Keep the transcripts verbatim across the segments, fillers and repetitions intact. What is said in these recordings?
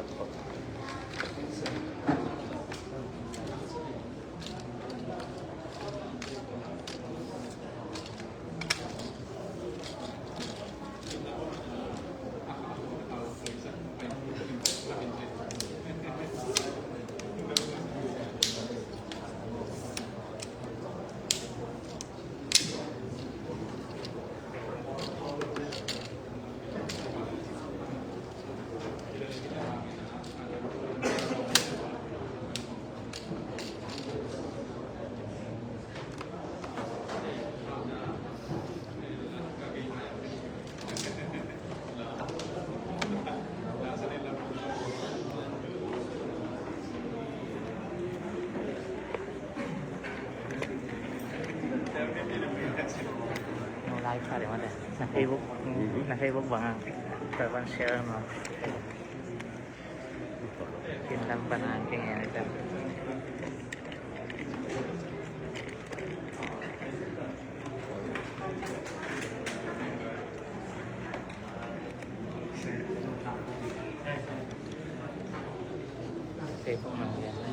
No live sa ding mate. Na Facebook, na Facebook bang a. Ka ban share no. Kin lam ban a kin ya ta.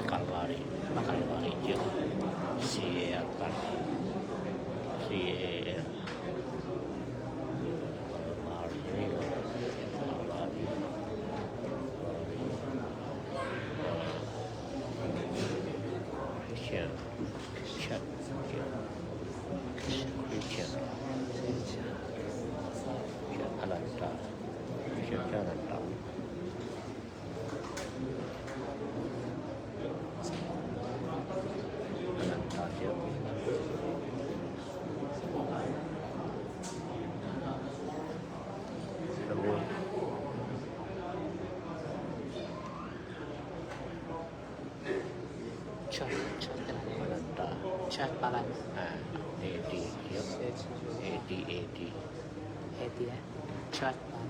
Kalvari, Kalvari, C A L, Kalvari, C A L, Kalvari, Kalvari, Kalvari, Kalvari, Kalvari, Christian, Christian, Christian, Christian, Ananta, Christian Ananta. Ananta, Christian. Church, church, church, church balance. Ah, A D, yep. A D, A D. A D, eh? Church balance.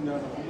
Tua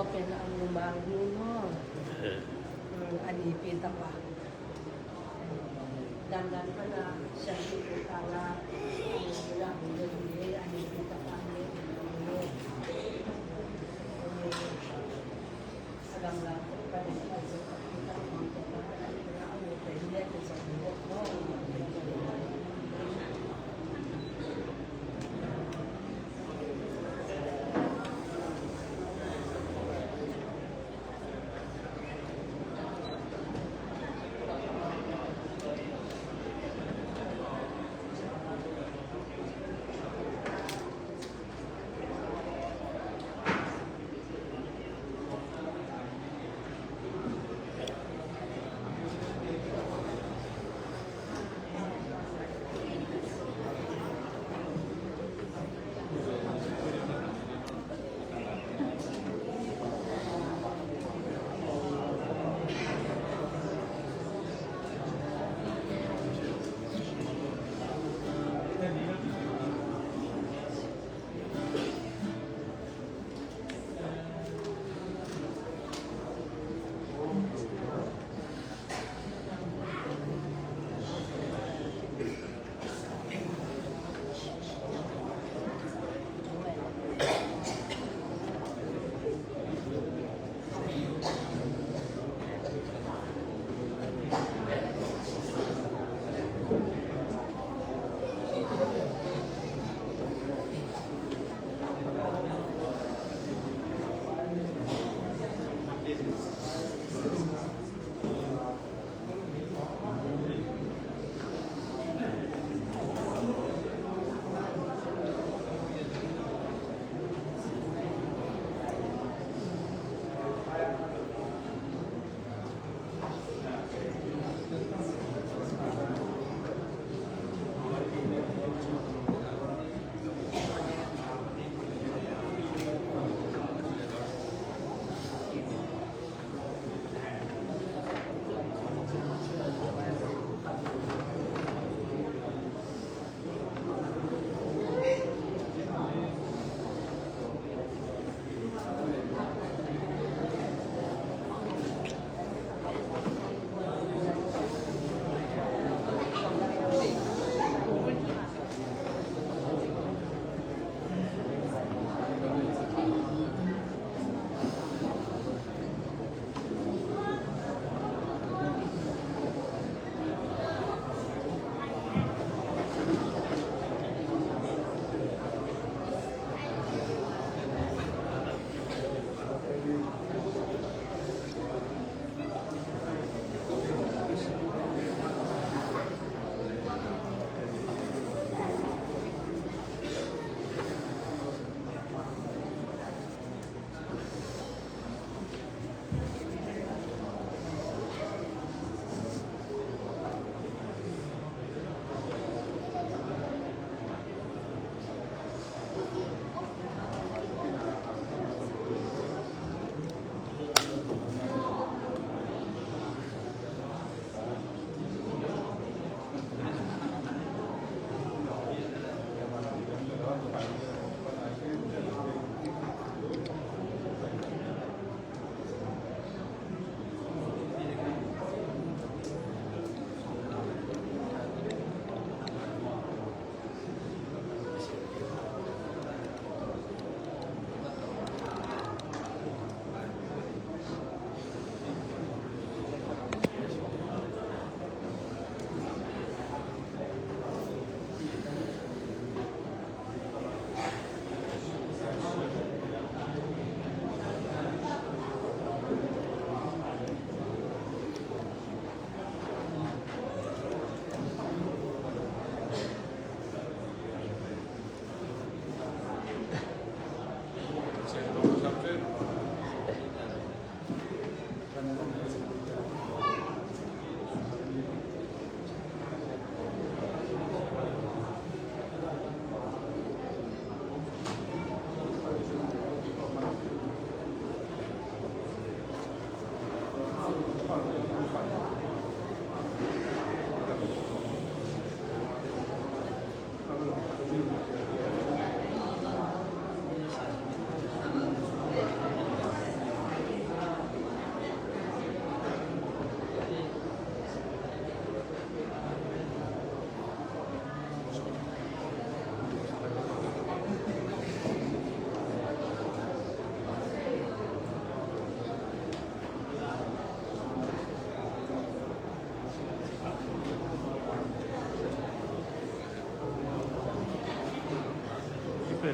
pen a mumang nu maw? Mm, a nipi tapa. Dandan pana siangtho tala, a nipi tapa.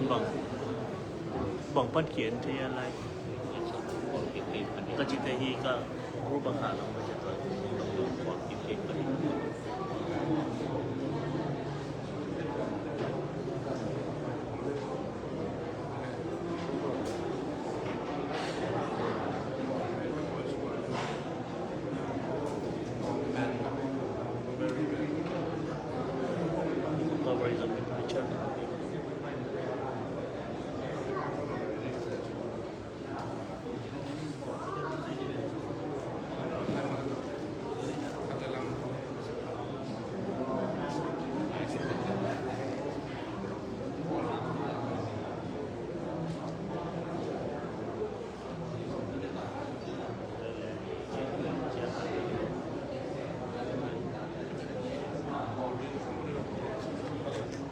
Bang, bang pan kien thei a lai. Ka cih te hi ka group a kha lam ka cih tuan.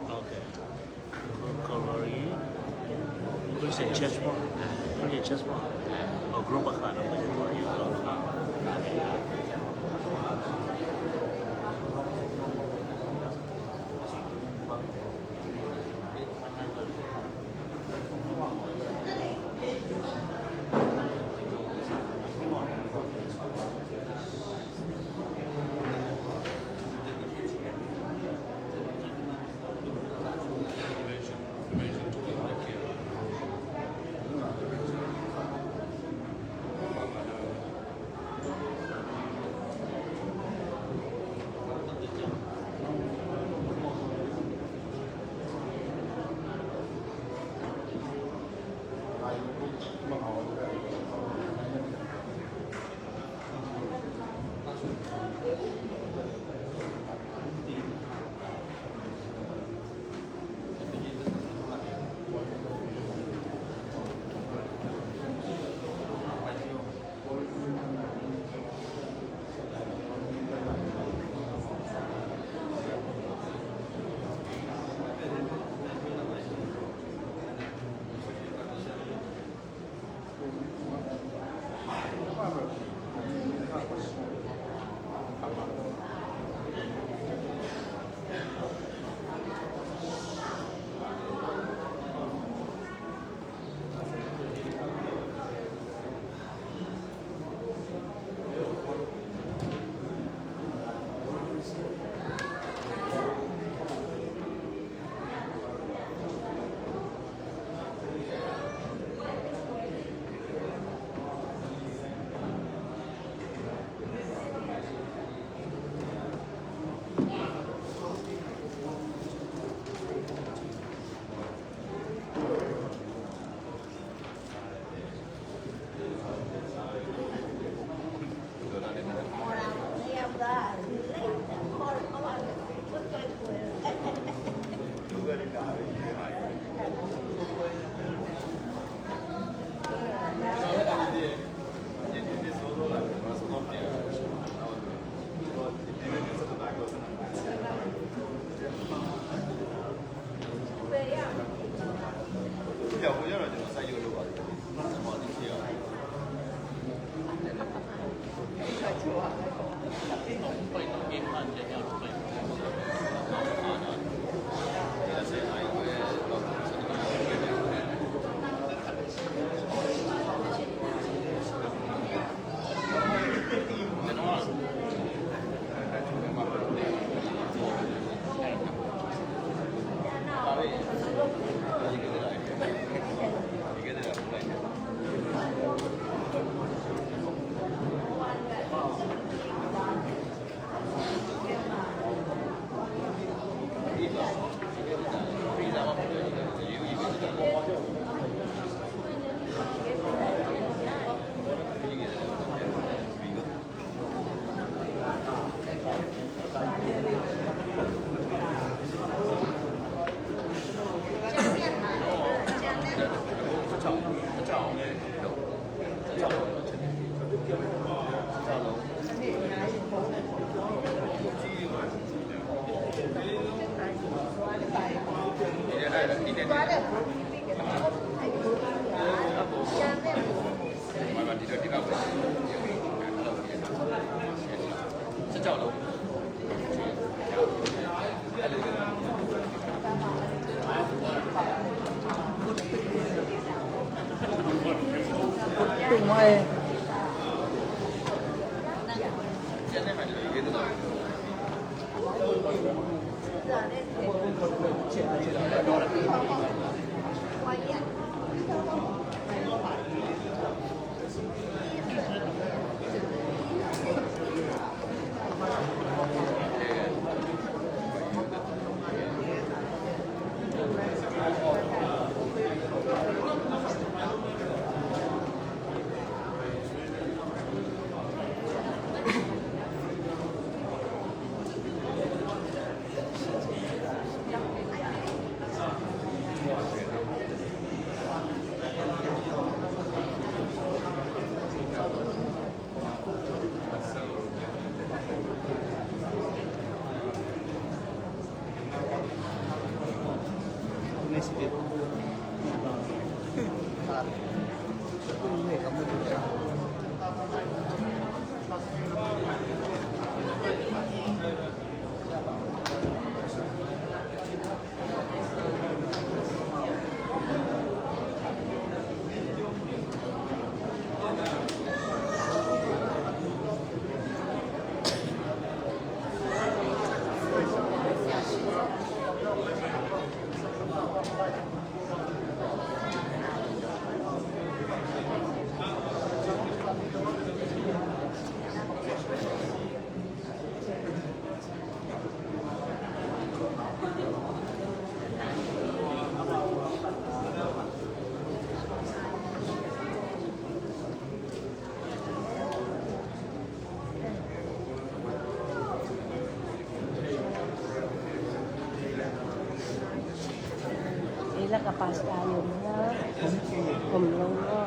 Okay. Recovery. Christian Church mo. Christian Church mo. Oh, group a kha na Christian Church mo. Ila ka pasta yun na. Kumlong na.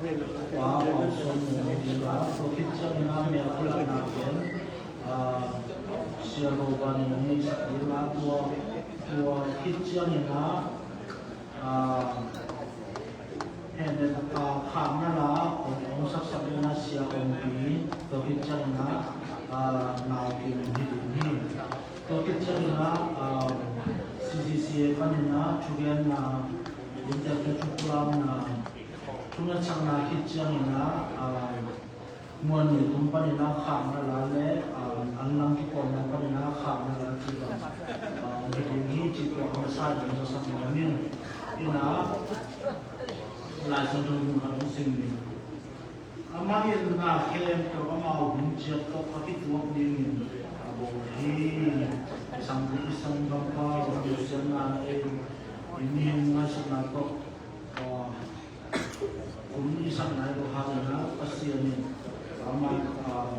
Pa Pau Suan Mung ding a, tua khit ciangin a mel pulakna pen, ah, Sia Ro Van in a ngeisak ding a, tua, tua khit ciangin a, ah, Hehnem, ah, khakna la hong, hong saksak ding a Sia Om Pi, tua khit ciangin a, ah, Nau Kim hi ding hi. Tua khit ciangin a, ah, C C C A panin a thugenna, innteekte thupulakna, thungetsak na khit ciangin a, ah, Muan ni tum panin a khakna la le, ah, an lam kipawlna panin a khakna la ci bang, ah, hong hi ding hi ci tua a masa in hong zasak nuam ing. Ina, Lai Siangtho mun khat hong sim ni. Amah in na khempeuh amau hong ciat tawh a kituak dingin a bawl hi. Sang i sang bangpa, bang i siatna ei, i mihing ngaihsutna tawh, ah, kum i sak nai lo hangin a Pasian in amah, ah,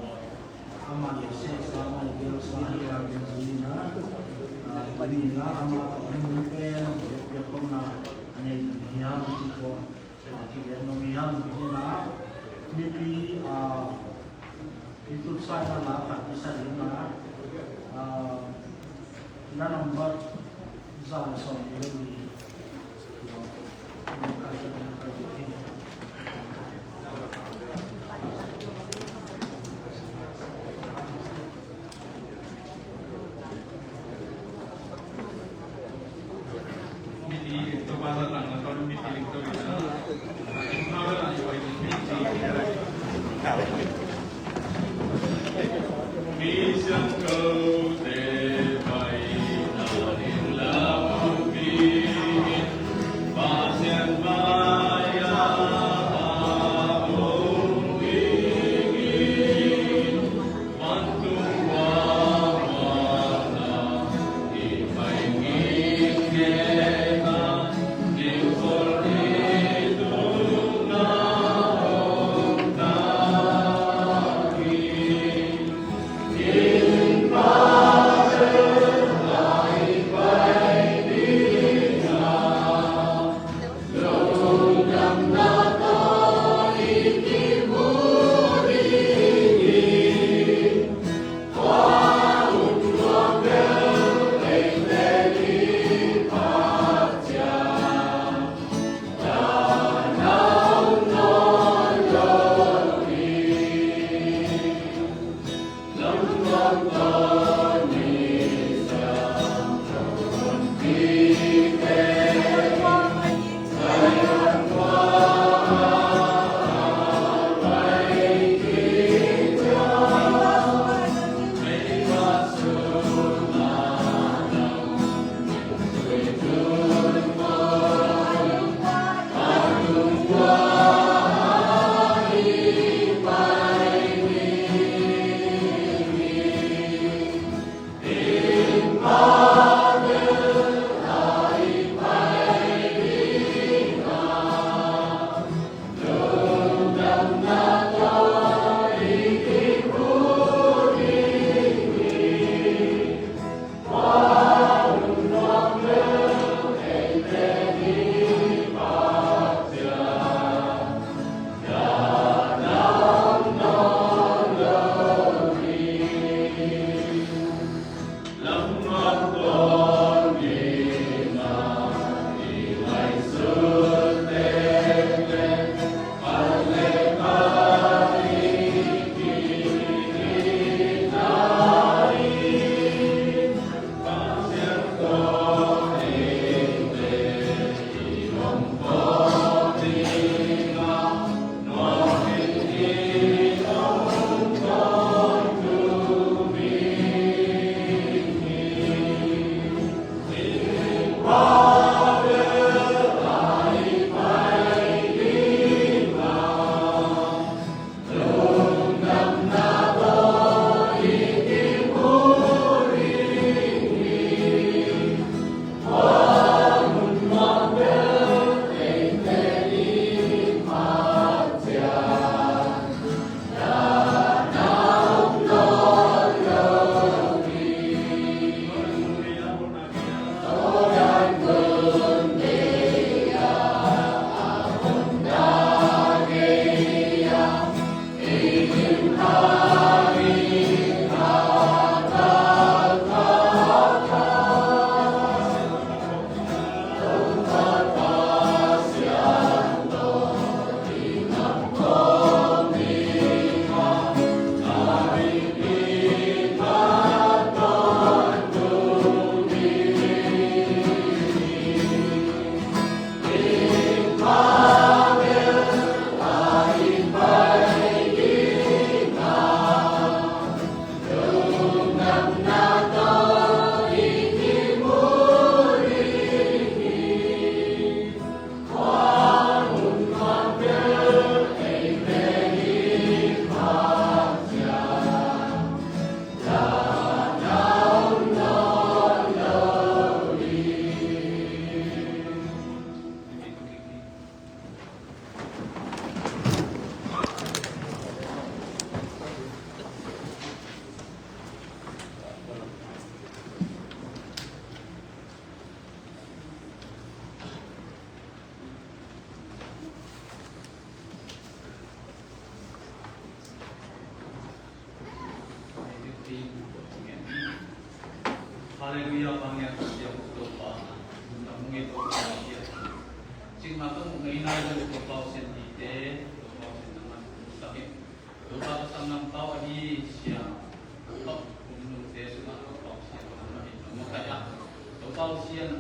amah i seksa, amah i biaksa hi a, amah i biaksa hi a, amah tawh a mun pen biakpiakna a nei hi hang ci ko, a kigen nuam hi hang ci na, mipi, ah, i tutsa i la khat i sa ding a, ah, na number za le sawm le li. Halleluiah, vanglian siam Topa. Nang hong et Topa, Pasian. Cik mah tawh muh ngei nai lo Topa Pasian, hihte Topa Pasian, nangmah hong takin Topa Pasian, nang pau a hi siam tawh kum nungte sungah Topa Pasian, nangmah in nong makaih a, Topa Pasian,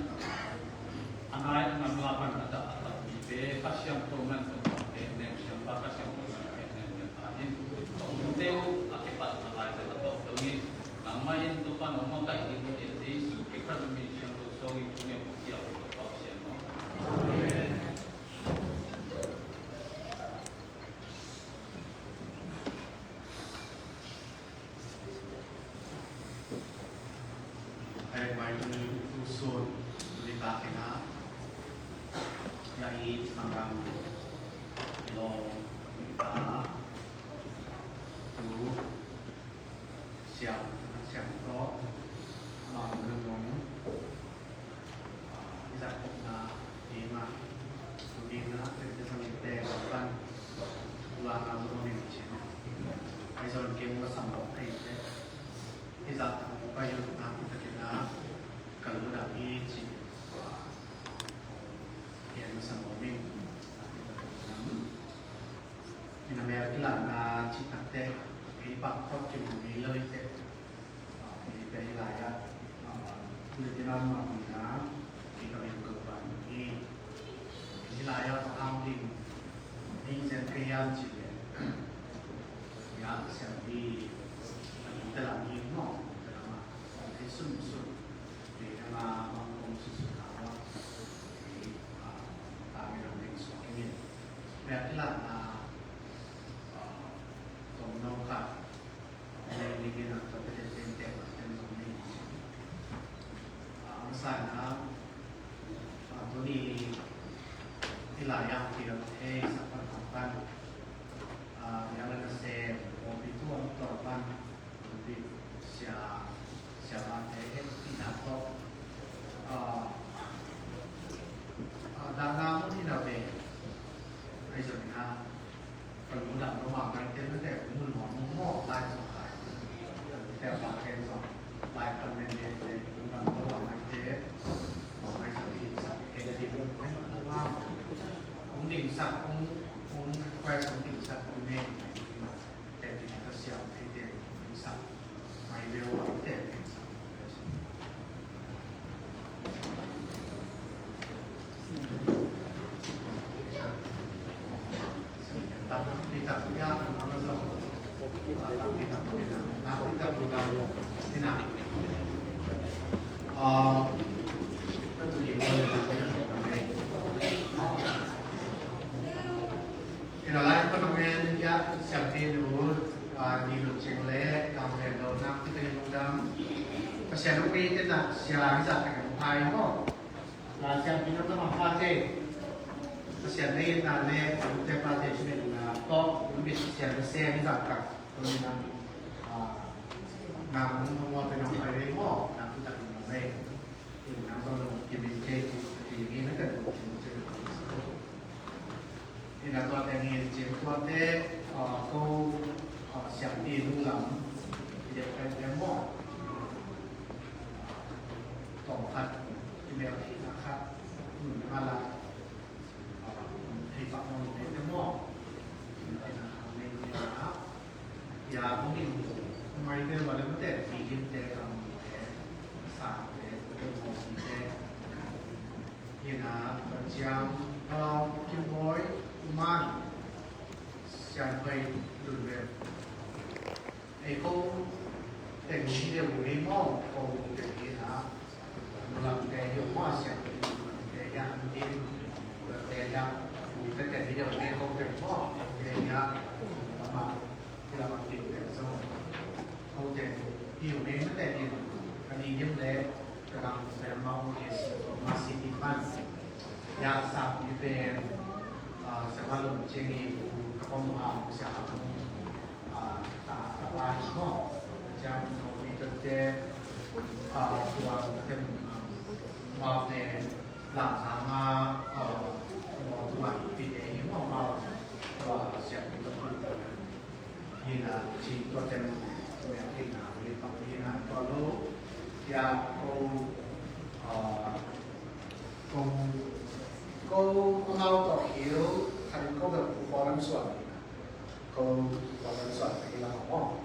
a nai a ngam la pan a dah a takpipa Kha Siangtho man Topa pen nem, Siampa Kha Siangtho man pen nem, nem a in. Kong te uh a kipat a lai te a tawh dong in, nangmah in Topa nong makaih ding in, Jesu Khrih min siangtho suang in thu ngen kong kiap Topa Pasian maw. Amen. Hei, Baibal tu sun, tu ni ta kena. Ya i tanggang lo ni ta. Tu siang, siang to. Ma nung nung. I zat na, i ma, tu ni na, tu ni na, tu ni na, tu ni na, tu ni na, ai zon kem ma sam lo ai te. I zat na, pa yu na, tu ni na, ka lu na i ci. Kem ma sam lo mi. Ina mer kila na ci tak te, i pak kot ki mo mi lo i te. Hih pen hih lai-ah, ah, Lieutenant Mawkmina, hih ka min ko pan hi. Hih lai-ah ka hang ding, ding zen ka hiam cih leh, hiah siampi, a ding te lam hi maw, te lam ah, siampi sunsun, hih lam ah, bang kong sunsun hang maw, hih, ah, ta mi lam ding suak hi. Hih lai-ah, ah, tawm nong khat, Ka lungdam lua mahmah te, mite kong hun nuam mawk lai zong lai. Te a pang ken zong lai pan men len te, lungdam lua mahmah te. Mahmah zong dingsak, ken ding mahmah. Kong dingsak, kong, kong kuai kong dingsak, kong ne. Te ding ka siam thei te, dingsak. Ina lai pa nong en ya siampi nu, a, ni lu cing le kam le lo nak ti ka lungdam. Pasian nong pi te na sia hi sa ka nong pai mo. La siampi nong na ma pa te. Pasian nei na le te pa te si ne na to mi sian se hi sa ka. Ko ni na. A, na mo mo te nong pai le mo. Na ku ta nong le. Ina tua teng hi cin tuate, ko, siampi nu lam, i dek pen pen maw. Tawm khat, i mel thei na khat, nun na la. Hei pak mawk mawk te maw. Hei na hang nei ni a. Ya, hong in mai te, wa le mate, pi lim te, kam te, sa te, te mawk te. Hei na, Ban Ciang, Kim Boy, Man, Sian Pai, Lun Ven. Ei ko teng hi deuh hi maw, ko teng hi na. Mulam te hi maw, siam te hi, mulam te hi a, an tin, mulam te hi a, mu te teng hi deuh hi ko teng maw, te hi a, lama, lama tin teng so. Ko teng hi u ne, ma te hi, kan i dim le, ka dang se ma u ke si, ma si ti pan. Ya sa mi pen, ah, sa ma lum cing i, ka pom ha, sa ha. Ya, ko, ah, ko, ko amau tawh khil khat in ko bel Pu Paul Lam Suan, ko Paul Lam Suan ka hi lam maw.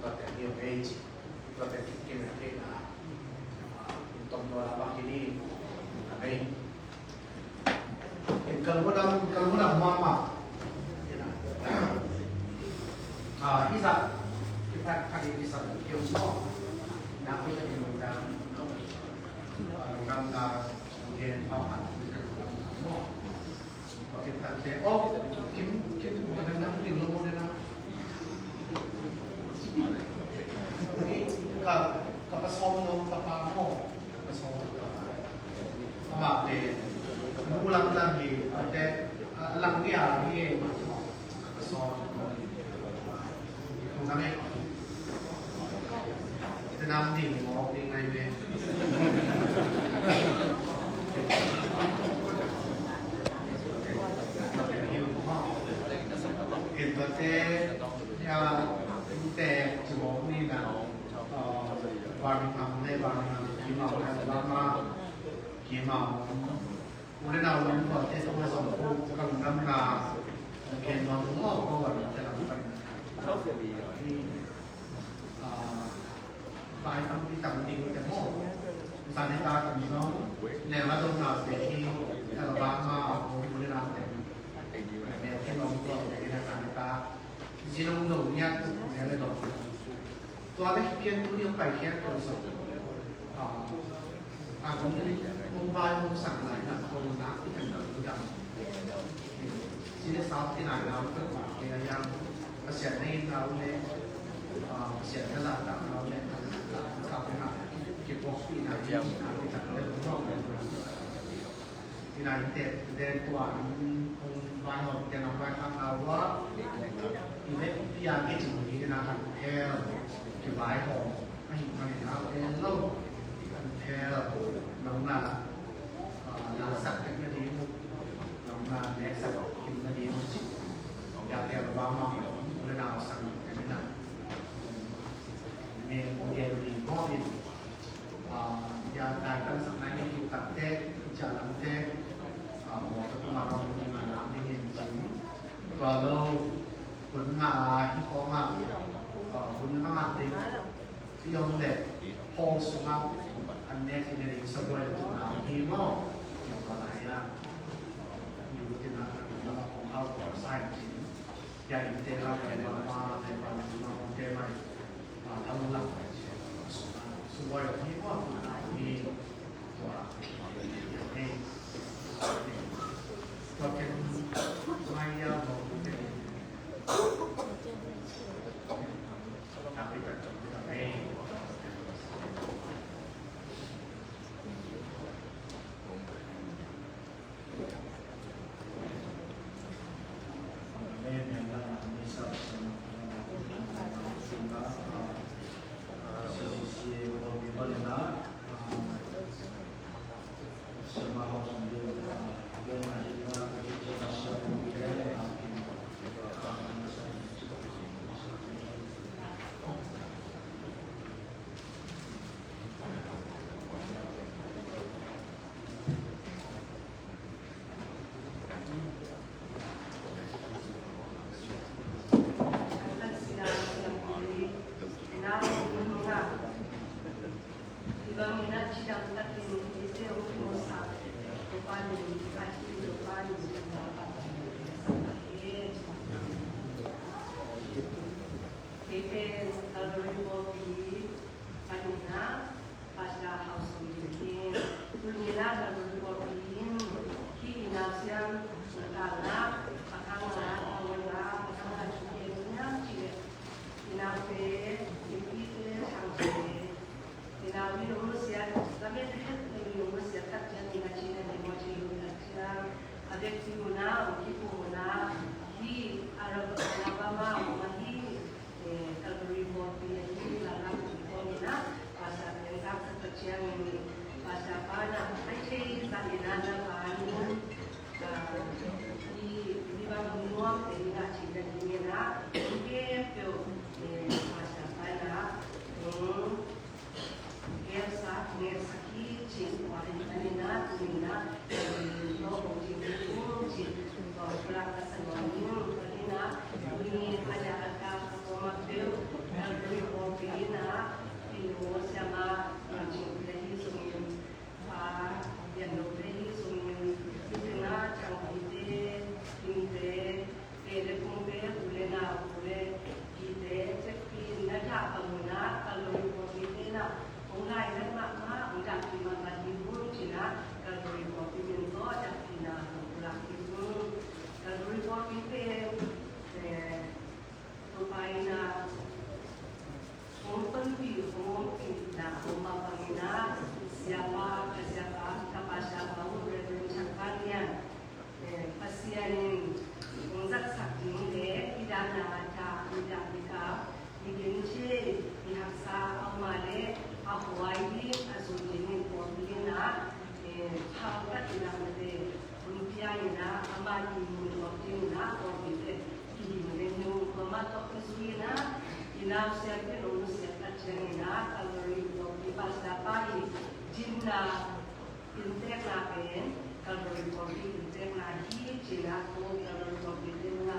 Ko te ni a bei ci, ko te ki ki na te na, ah, tom no la ba ki ni a bei. Ka lungdam, ka lungdam mahmah. Ah, hi zah, hi zah, hi zah, hi zah, hi zah, hi zah, Ka, ka pa sawm no, ka pa maw. Ka pa sawm no, ka pa. Amah pen mu lam lam hi, a te, a lang hi a hi. Ka pa sawm no. Ka nang hi. Ka nang ding mawk ding nai ve. Ka pa te, ya, te, ci mawk ni na. Birmingham le, Birmingham, Alabama, Alabama. U le nau lam tua te tua zong ko ka lungdamna ken nuam maw, ko wan te lam pan. Vai tampi tam ding te maw. Zan ni ta tam zong ne ma dong na te hi, Alabama, u le nau te. Ne te nuam tua te hi na zan ni ta. Zilong dong niat tuk ne le dong. Tua le khit pian tu ni hong pai khiat ko so. Ah, ah, kong, kong vai hong sang lai na kong nak i kan dam dam. Sini sau ti nai lau ko ke yang Pasian nei lau le. Ah, Pasian nei lau lau le. Lau lau le. Kibok pi nai, nai, nai, nai, nai. Ina i te, te tua in hong vai hawm te na vai khak a ua. I ve pia ke cing hi na kan phel. Ki vai hawm. A hi man ina ve lo. Kan phel. Nong na. Ah, na sak ke na ding. Nong na ne sak ke na ding. Ya te ba ma. Ule na sak ke na. Ne, ne ding mo ding. Ah, ya, dai kan sak nai ni, ki tak te, ki ca lam te, ah, mo ka tuma rong ni ma lam ni ni cing. Tua lo, hun nga hi ko nga, ah, hun nga nga te, ti yong le, hong sung a, an ne ki ne ring sa buai tu na hi mo, yong ka lai ya. Yu ti na, na kong hau ko sai cing. Ya, in te la, ya, ma, ma, ma, ma, ma, ma, ma, ma, ma, Kei pen Calvary Pawlpi panin ah Pastor Hau Sung Lim hi. Tuni in ah Calvary Pawlpi in hih i nau siam sungtang ah a khang ah, a khang ah, a khang ah thu gen hiam cih leh i naute, i pite, a khangte, i nau min hong nusiat, lamet het in hong nusiat tak ciangin a cih leh Timothy hong nusiat ciang a vekpi hun ah hong kikum hun ah hih Alabama ah hih Eh, Calvary Pawlpi ah hih Lalam kum kawmin ah Pastor pen zaksak tak ciangin Pastor pa in ah hong pai thei zah in ah na pa in, ah, hih, hih bang hong nuam te in ah cih dan ding in ah hih khempeuh, eh, Pastor pa in ah hong gel Ka sa nuam ning, tua hi-in ah, tuni a lian a tak a kuamah peuh Calvary pawlpi in ah, Pinu siamah Lian Cing Pia hi zongin, Pa Lian Lo Pia hi zongin, hih teng ah Thangpite, Kinte, Pe le Kungte, u le nau, u le pite, tecpi in na thah bang un ah, Calvary pawlpite in ah, hong lainat mahmah, hong dahpih mahmah ding un ci-in ah, Calvary pawlpi min tawh dahpihna hong pulak ding un. Calvary pawlpi pen, eh, Topa in ah hong tonpih, hong ompihna hong mah bangin ah, siapa, ka siapa, ka pastor pa uh Reverend Thang Van Lian, eh, Pasian in hong zatsak ding le, hih dan a ta, hih dan a ta, miginci, mihaksa a om a leh a huai ding, a zui ding in pawlpi in ah, eh, pau ka in ah mate, hun pia in ah, amah in mun pawlpi in ah, pawlpi pen kihing le nung, tua mah tawh kizui in ah, i nausiam pen hong nusiat tak ciangin ah, Calvary pawlpi pastor pa i dinna inntekna pen Calvary pawlpi inntekna hi ci-in ah, ko Calvary pawlpi dinna,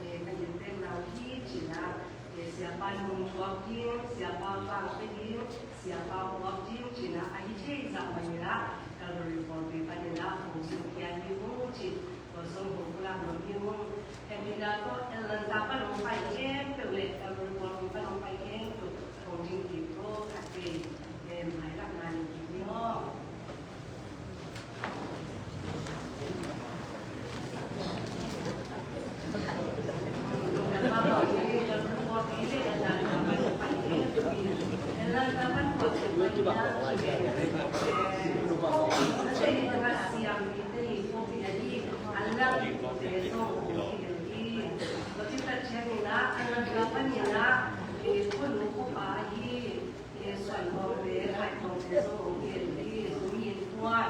eh, ka inntekna uh hi ci-in ah, eh, siapa in hong thuak ding, siapa vang pia ding, siapa huap ding ci-in ah, a hi thei zah mah in ah, Calvary pawlpi panin ah hong sungkhia hi ung ci, tua zong hong pulak nuam hi ung. Hehpihna tawh Atlanta pan hong pai khempeuh le Calvary pawlpi pan hong pai khempeuh hong ding kik ko, khat vei, eh, mailakna nei kik ni aw. Suan bawngte, khai bawngte zong hong gen hi. Zomi Innkuan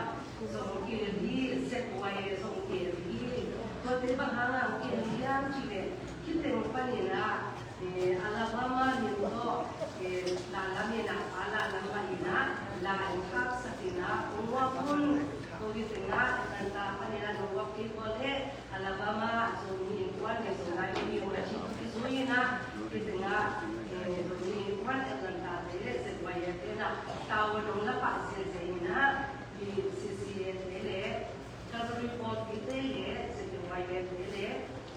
zong hong gen hi. Z Y A zong hong gen hi. Tuate bang hang a hong gen hiam cih leh, hih teng panin ah, eh, Alabama min tawh, eh, la lam in ah, pa la lam mah in ah, la in khaksak in ah, hong uap un. Tua hih teng ah, Atlanta panin ah, hong uap kei bawle, Alabama Zomi Innkuan le Zomi Innkuan le kizui in ah, hih teng ah, eh, Zomi Innkuan Atlanta te le Z Y A te in ah, tavuan hong la pah ziahziah in ah, hih C C A te le Calvary pawlpi te le Z Y A te le,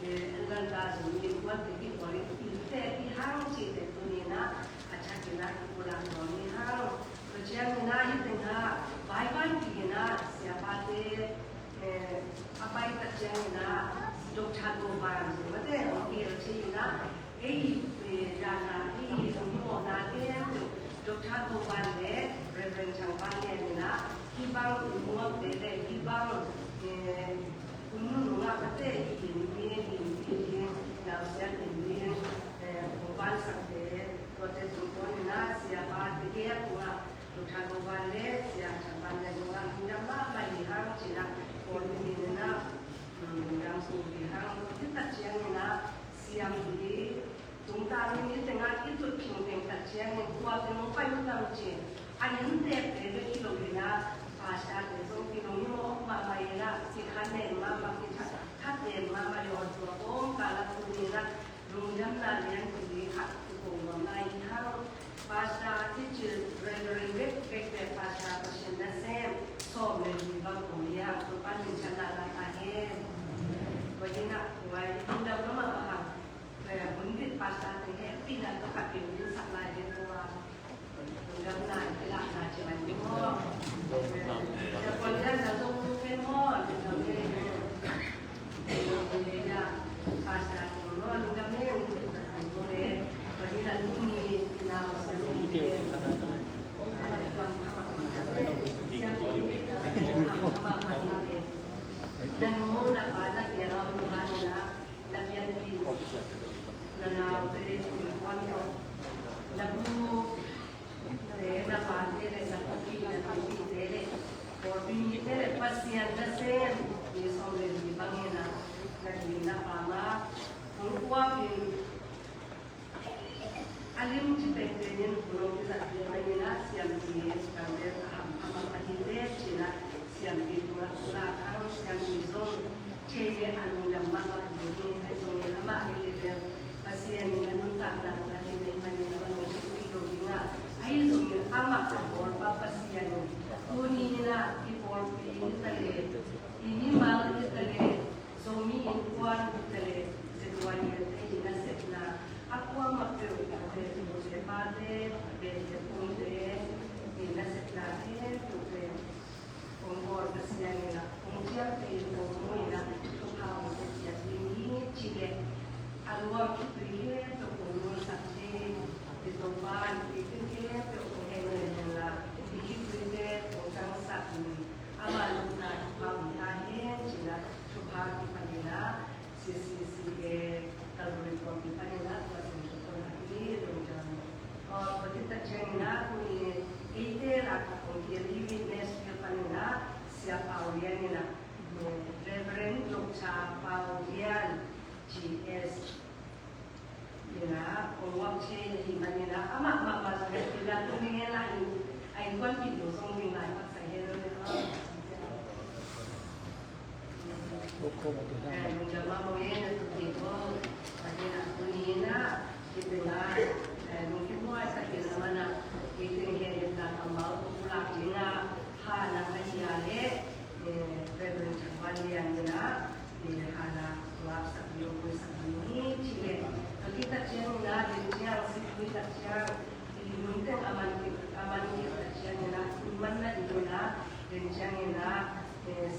eh, Atlanta Zomi Innkuan te kipawlin inntek hi hang cih te tuni in ah, a thak in ah kipulak nuam hi hang. Tua ciangin ah hih teng ah, Bible pi in ah, siapate, eh, a pai tak ciangin ah, Doctor Govan, mate, hong kihel thei in ah, ei, eh, dan a, ei, hong mawhna te, Doctor Govan le Reverend Thang Van Lian in ah, hih bang, hong muakte le, hih bang, eh, hong nunung ah, mate, hih in, hih in, hih in, hih in, nausiat in, hih in, eh, hong vansakte, tuate sung panin ah, siapate, hih a kung ah, Doctor Govan le Sia Thang Van Lian zong ah lungdam mahmah hi hang cih ah, Kawlmi in ah, um, lungdam sung hi hang. Hih tak ciangin ah, siam hi, tungtang in hih teng ah i tut khing teng tak ciangin, tua teng hong pai uh tam cin, a inntekte bek hi lo in ah, pastorte zong kilungim mahmah in ah, kikha nen mahmah, kikha, kha nen mahmah, tua kawmkal ah tuni in ah, lungdamna lianpi khat kiko nuam lai hi hang. Pastor Teacher Reverend Bek Bek le Pastor Pasian nasem sawm le li bang om hi hang. Topa'n minthanna ngah ta hen. Tua hi-in ah, tua hi lungdam mahmah hang. Hun bit Pastor te hehpihna tawh khat peuh dingsak lai hi tua. Na pianpih, na naute le innkuan tawh, na bu, na pate le na pu, na pite le pawlpi mite le Pasian nasem mi sawm le li bangin ah, na ding na pam a, hong kuapin, a lim ci pengpeng in hun hong kizat piak manin ah, siampi, siampi a ham a ham a hi te cin ah, siampi tungah tungah hang, siampi zong thei le a lungdam mah Amah hi ding, ahi zongin amah hi leh bel Pasian in a nuntakna tungah hi ahih manin amah lungsim kik lo ding a, ahi zongin amah a bawl pa Pasian in tuni in ah i pawlpi hi ta leh, i mimal hi ta leh, Zomi Innkuan hi ta leh, Zetuan hi ta leh, i nasepna a kuamah peuh hi ta leh, nute pate, beh le phung te, i nasepna khempeuh pen hong bawl Pasian in ah, hong ciamteh in, hong mu in ah, thupha hong pia ciat ding hi ci leh, a nuam khitui khempeuh hong nuamsak ding, i Topa in i khitui khempeuh hong hehnem hen la, i khituite hong tangsak in, ama lungtang thupha hong ta hen ci-in ah, thupha kipan in ah, C C C A Kalvary Khuapi panin ah tua sung tua tawh na hi lungdam. Aw, tua khit tak ciangin ah tuni eite lakah kong kihel i witness bia panin ah Sia Pau Lian in ah, Reverend Doctor Pau Lian G S in ah kong uap thei ahih manin ah amah mahmah zong hehpih leh tuni in ah a innkuanpih lo zong ding lai paksa hi lo.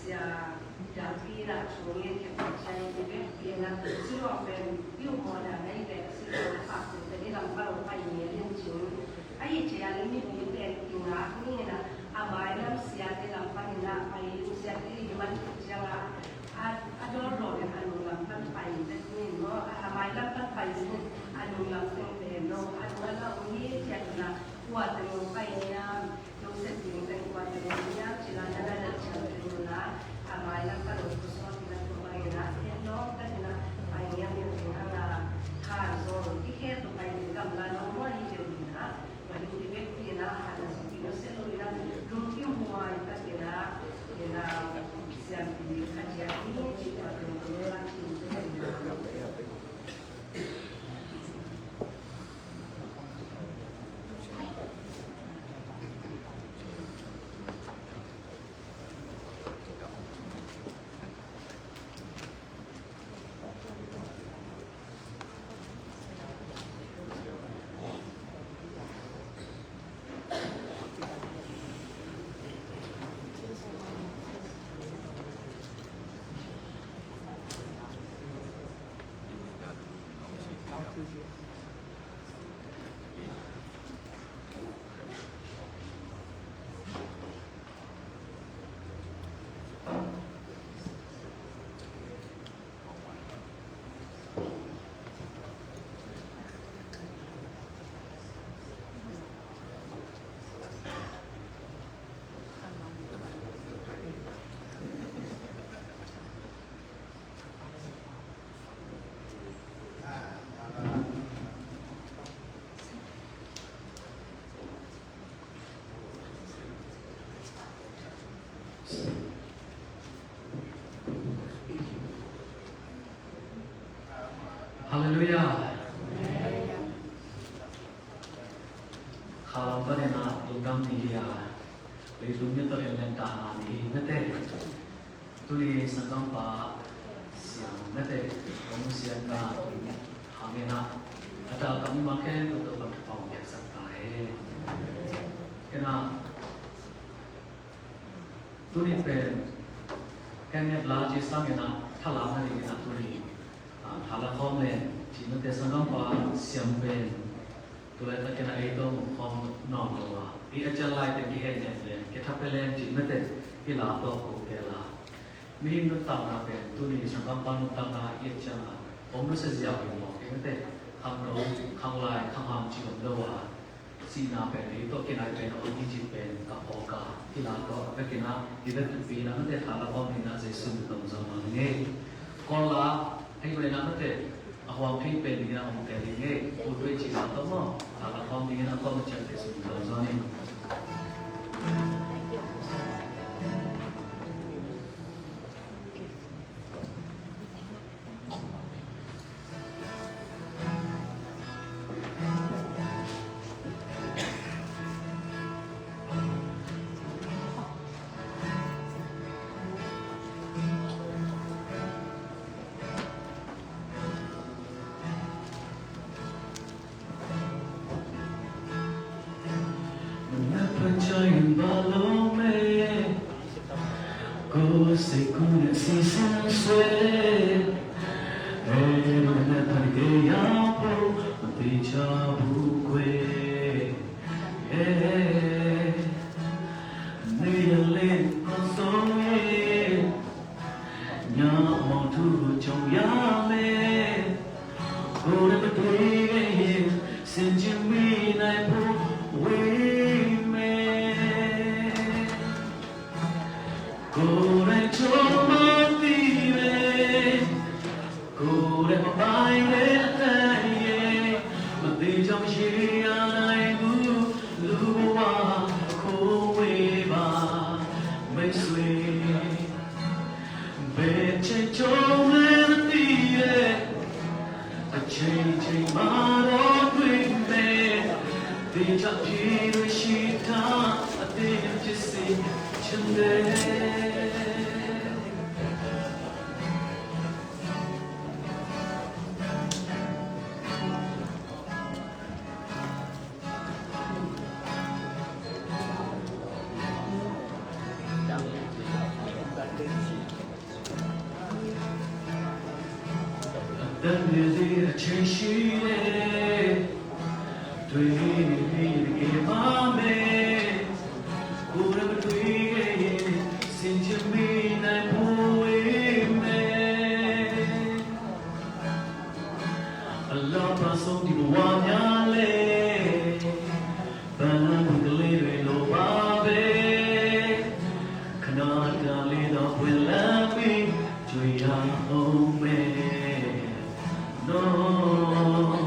Sia Jalpi in ah thu ngen khempeuh ciang i bek pi in ah Shillong pen i um mawhna nei leh Shillong a khak teng pen i lam pan hong pai ngiat in cin. Ahi ciang i mipi pen i ngak ni in ah a mailam siate lam pan in ah pai in siate i man khit ciang ah a, a dawl dawl in a nunglam pan pai in tek ni in maw, a mailam pan pai in a nunglam teng pen lo a nung a lau ni ciang in ah kua teng hong pai in ah Joseph ding teng kua teng hong pai in ah, ci la na na na ciang teng in ah, a mailam pan hong kusawt in ah, tua bang in ah, en lawm tak in ah, pai ngiat ngiat ding hang a, khan zong i khe tua pai ding gamla lo maw hi deuh in ah, tua hi i bek pi in ah, khan a zong pi lo se lo in ah, lungkim huai tak in ah, in ah, siampi khat ciat hi ci tua teng tua la cin teng in ah. Halleluiah. Khalam panin ah lungdam ni hi a, leitung ni tawh en lentana ni hi mete. Tuni sanggampa siam mete, hong siamna hangin ah a dalkam mi mah khempeuh tawh pan thupha hong piaksak ta hen. Ken ah tuni pen ken nget la ci sangin ah thalam nadingin ah tuni, ah, thala khawm len ci mete sanggampa siam pen tu laitakin ah ei tawh om khawm nawn lo a, i a cial lai teng kihehnem len, kithapiak len cih mete i la tawh ko kei la. Mihing nuntakna pen tuni sanggampa nuntakna i et ciangin om nusia ziau hi mawk hi mete. Khangno, khanglai, khangham cih om lo a, sihna pen ei tawh kinai pen a om hi cih pen ka phawk a, i la tawh a vekin ah i vetluk pi in ah mete thala khawm dingin ah Jesu min tawh zong mah ning ei. Kawl la, hei ko in ah mete a huam thei pen dingin ah hong tel ing ei. Pu Tuei Ci la tawh maw, thala khawm dingin ah kawm ciang te sung tawh zaw ning. မလုံးမဲ့ ကိုယ်စိတ်ကူးနဲ့စီစဉ်ဆွဲ အဲလိုနဲ့တကယ်ရောက်ဖို့မသိချဘူးကွယ် အဲ နေရလဲကောင်းဆုံးရဲ့ ညမောင်ထူကိုကြုံရမယ်ကိုယ်နဲ့မတွေ့ခဲ့ရင်စင်ချင်မိနိုင်ဖို့ဝေးမယ်ကိုယ်နဲ့ကြုံမသိပဲကိုယ်နဲ့မပိုင်တဲ့အတန်ရဲ့မသေးကြောင့်ရေရနိုင်ဘူးလူဘဝအခိုးဝေးပါမိတ်ဆွေ ဘယ်ချိန်ကြုံလဲမသိတဲ့အချိန်ချိန်မှာတော့တွေ့မယ်တေချာပြေလို့ရှိတာအသေးဖြစ်စေချင်တယ် တန်မြဲတဲ့အချိန်ရှိတယ်တွေ့နေတကယ်ပါမယ်ကိုယ်နဲ့မတွေ့ခဲ့ရင်စင်ချင်မိနိုင်ဖို့ဝေးမယ်အလပါဆုံးဒီဘဝများလဲ ပန်းလမ်းကလေးတွေလိုပါပဲခဏတန်လေးတော့ပွင့်လန်းပြီးတွေ့ရအောင်မယ်နော်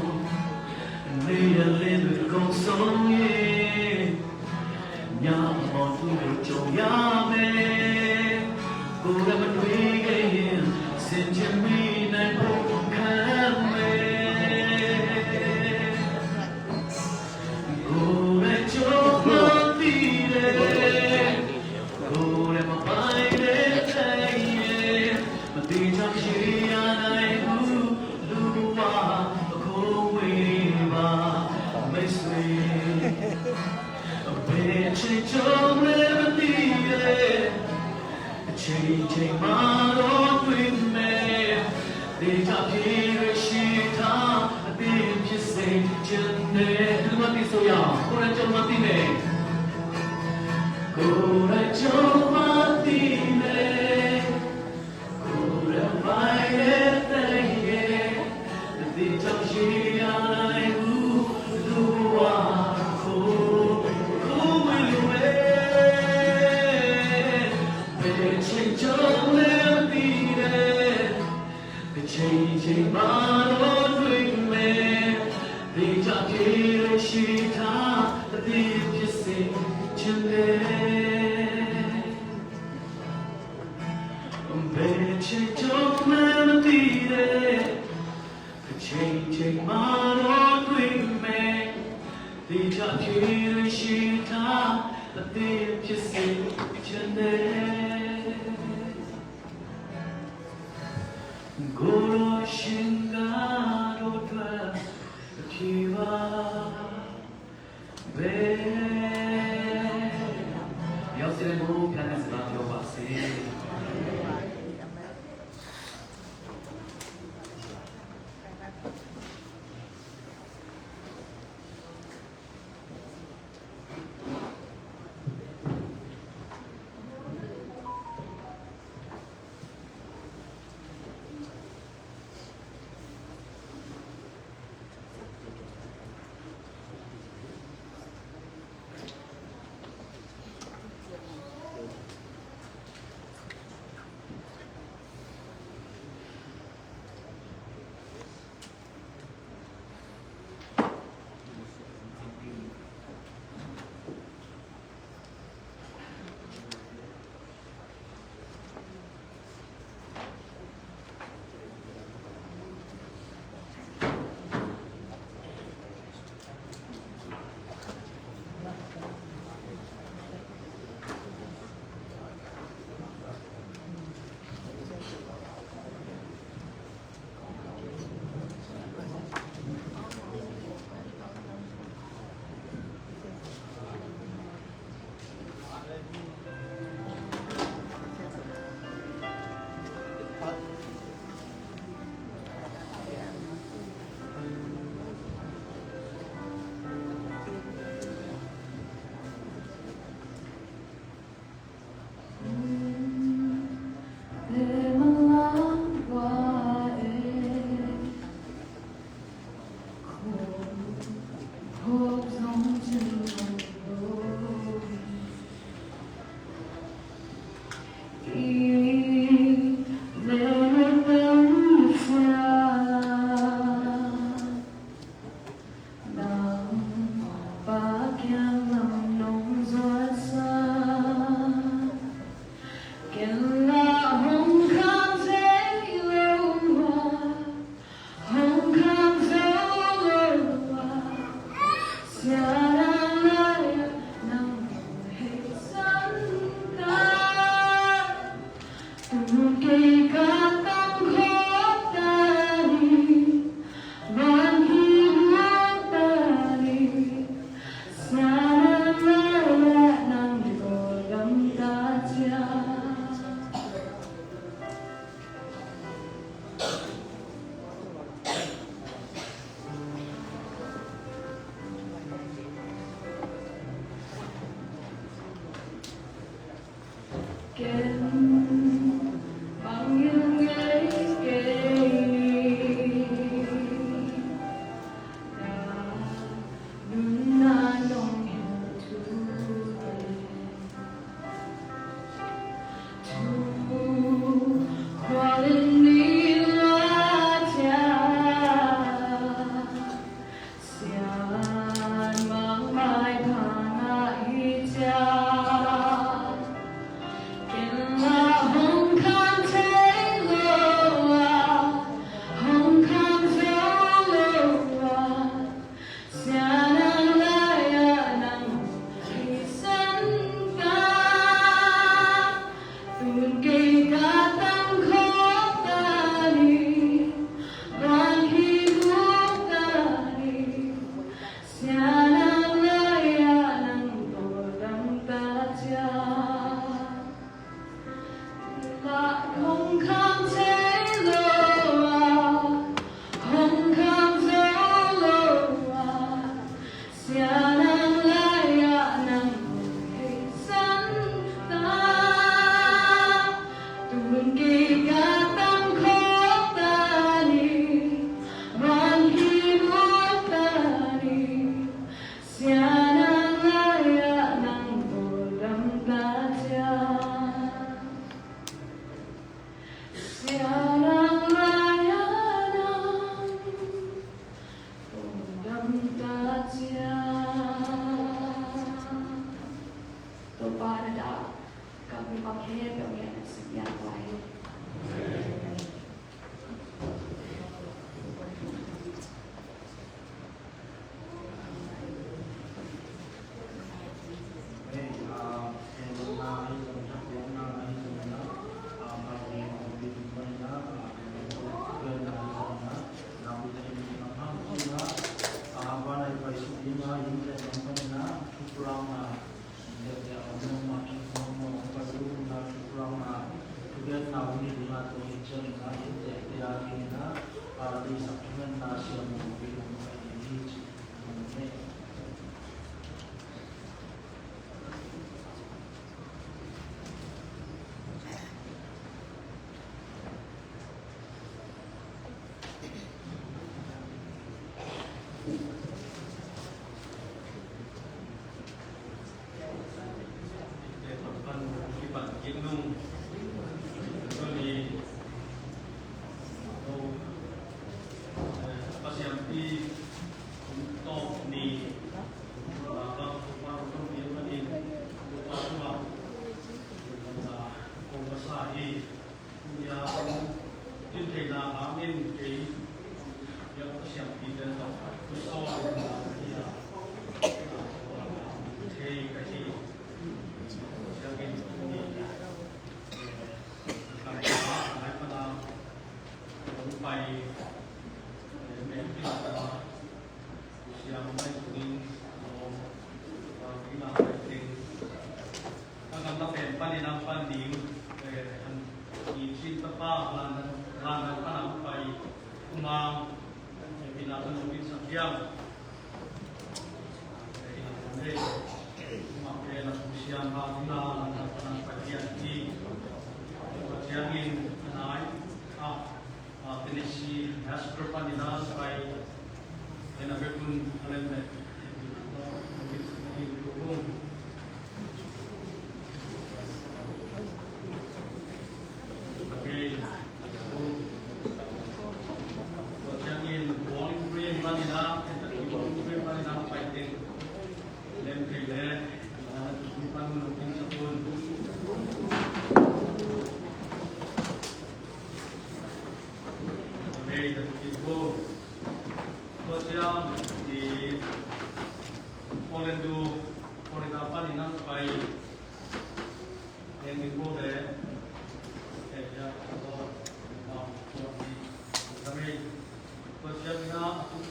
နေရလင်းတွေအကုန်ဆုံးရင်ညမောင်သူတို့ကြုံရမယ်ကိုယ်လည်းမတွေ့ခဲ့ရင်စင်ချင်မိနိုင်ဖို့ခံမယ် ကိုယ်နဲ့ကြုံမှသိတယ်ကိုယ်နဲ့မပိုင်တဲ့တိုင်းရဲ့မတိချောင်ရှိရနိုင်ဘူးလူဘဝအခိုးဝေးပါမိတ်ဆွေဘယ်ချိန်ကြုံလဲမသိရဲ့ အချိန်ချိန်မှာတော့တွေ့မယ်ဒေတာပြေရရှိထားအသေးဖြစ်စေချင်တယ်ဒီမှာသိဆိုရအောင်ကိုယ်နဲ့ကြုံမှသိမယ်ကိုယ်နဲ့ကြုံမှသိမယ်ကိုယ်နဲ့ပိုင်တဲ့တိုင်းရဲ့ ချိန်ချိန်မှာတော့တွေ့မယ်ဒေတာပြေရရှိထားအသေးဖြစ်စေချင်တယ် ဘယ်ချိန်ကြုံမှမသိတဲ့အချိန်ချိန်မှာတော့တွေ့မယ်ဒေတာပြေရရှိထားအသေးဖြစ်စေချင်တယ်ကိုယ်တော်ရှင်ကားတို့အတွက်အပြေပါပဲရောက်စေဖို့ပြန်နေစကားပြောပါစေ။ Topa na dah, kami pa khe pia nge sipian lai.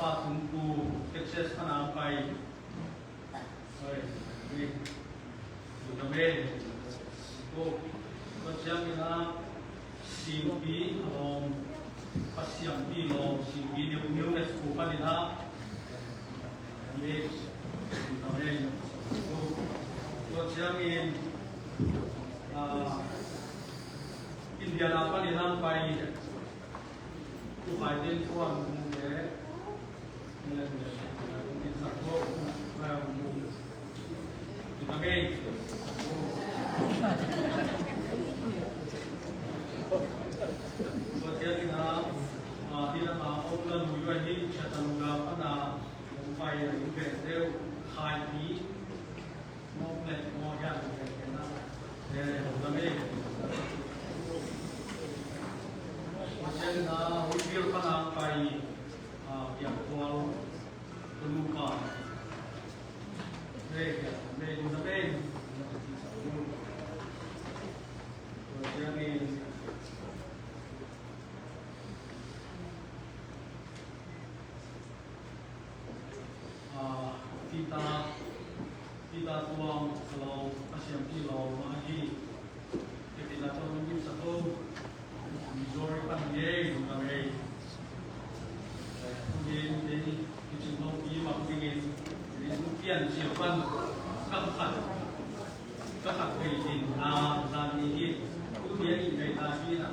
Tung tu Texas pan a pai. Oi, ni. Tua mah. Tua ciangin a Singpi a lawm, Pasianpi lawm, Singpi New, New Mexico panin a. Ni. Tua mah. Tua ciangin a Indiana panin a pai. Peter, Peter Tuang Salawng, Pasianpi lawm mah hi. Kei Peter Tuang min sa ko, Missouri pan hi ei, nung ka mei. Tuni, tuni, kicin hong pi mak dingin, tuni hong pian sia pan, ka khat, ka khat kei din, a, zan ni hi, tuni a in kei ta hi na.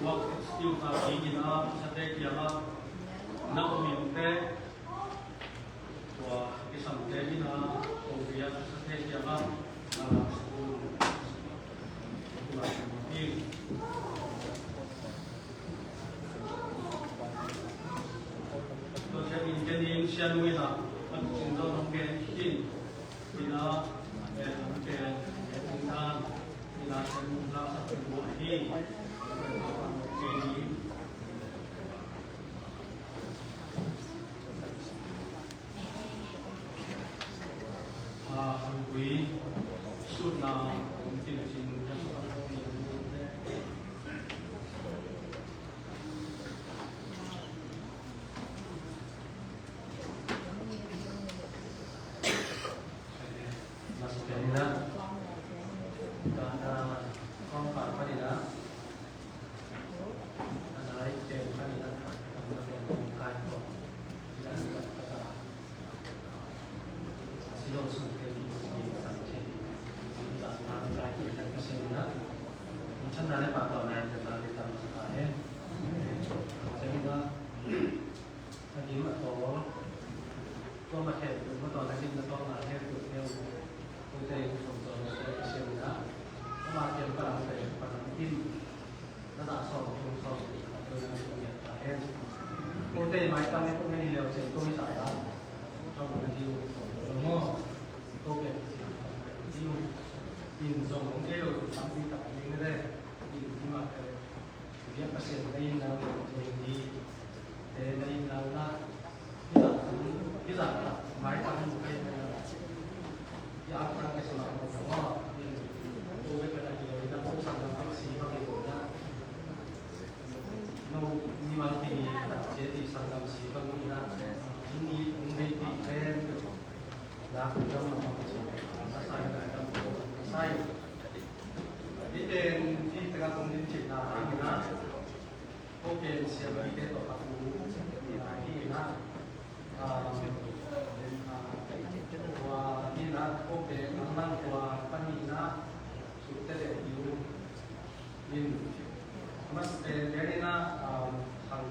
Work skill ta dingin a, sate kiangah na om in teh, tua kisamte in a, kong bia sate kiangah na school, tua in. Tua ciangin kenin sianu in a, an sin zong hong gen khin. A dim a tawl, tua ma khen tua ma tawl, a dim a tawl na khen tua khen. Tua te kum tawl na tua khen na. Ama khen pa na tua pa na dim. Na ta sawm kum sawm tua na tua khen ta khen. Tua te mai ta ne tua khen leo chen tua mi sa ta. Tua ma dim tua ma. Tua khen tua khen. In zong ong kei lo tua tam pi ta khen ne le. In dim a khen. Biak Pasian na inn nang, biak Pasian ni te na inn nang na, hih zah, hih zah maitam hih na, hih a tang Christmas na, hih ko bek na hih lo na, ko sanggam si bang hih ko na, no, ni mang ti ni, tat cia ti sanggam si bang hih na, ni, ni ti pen, na, ko dang na, na sai, na dang ko, na sai. Hih pen hih tengah kong din cihna hangin ah, ko pen siampi te tawh a pu hi in ah, ah, tua hi in ah, ko pen nang nang tua pan hi in ah, suhte leh hi uh in, mas pen lian in ah, ah, khang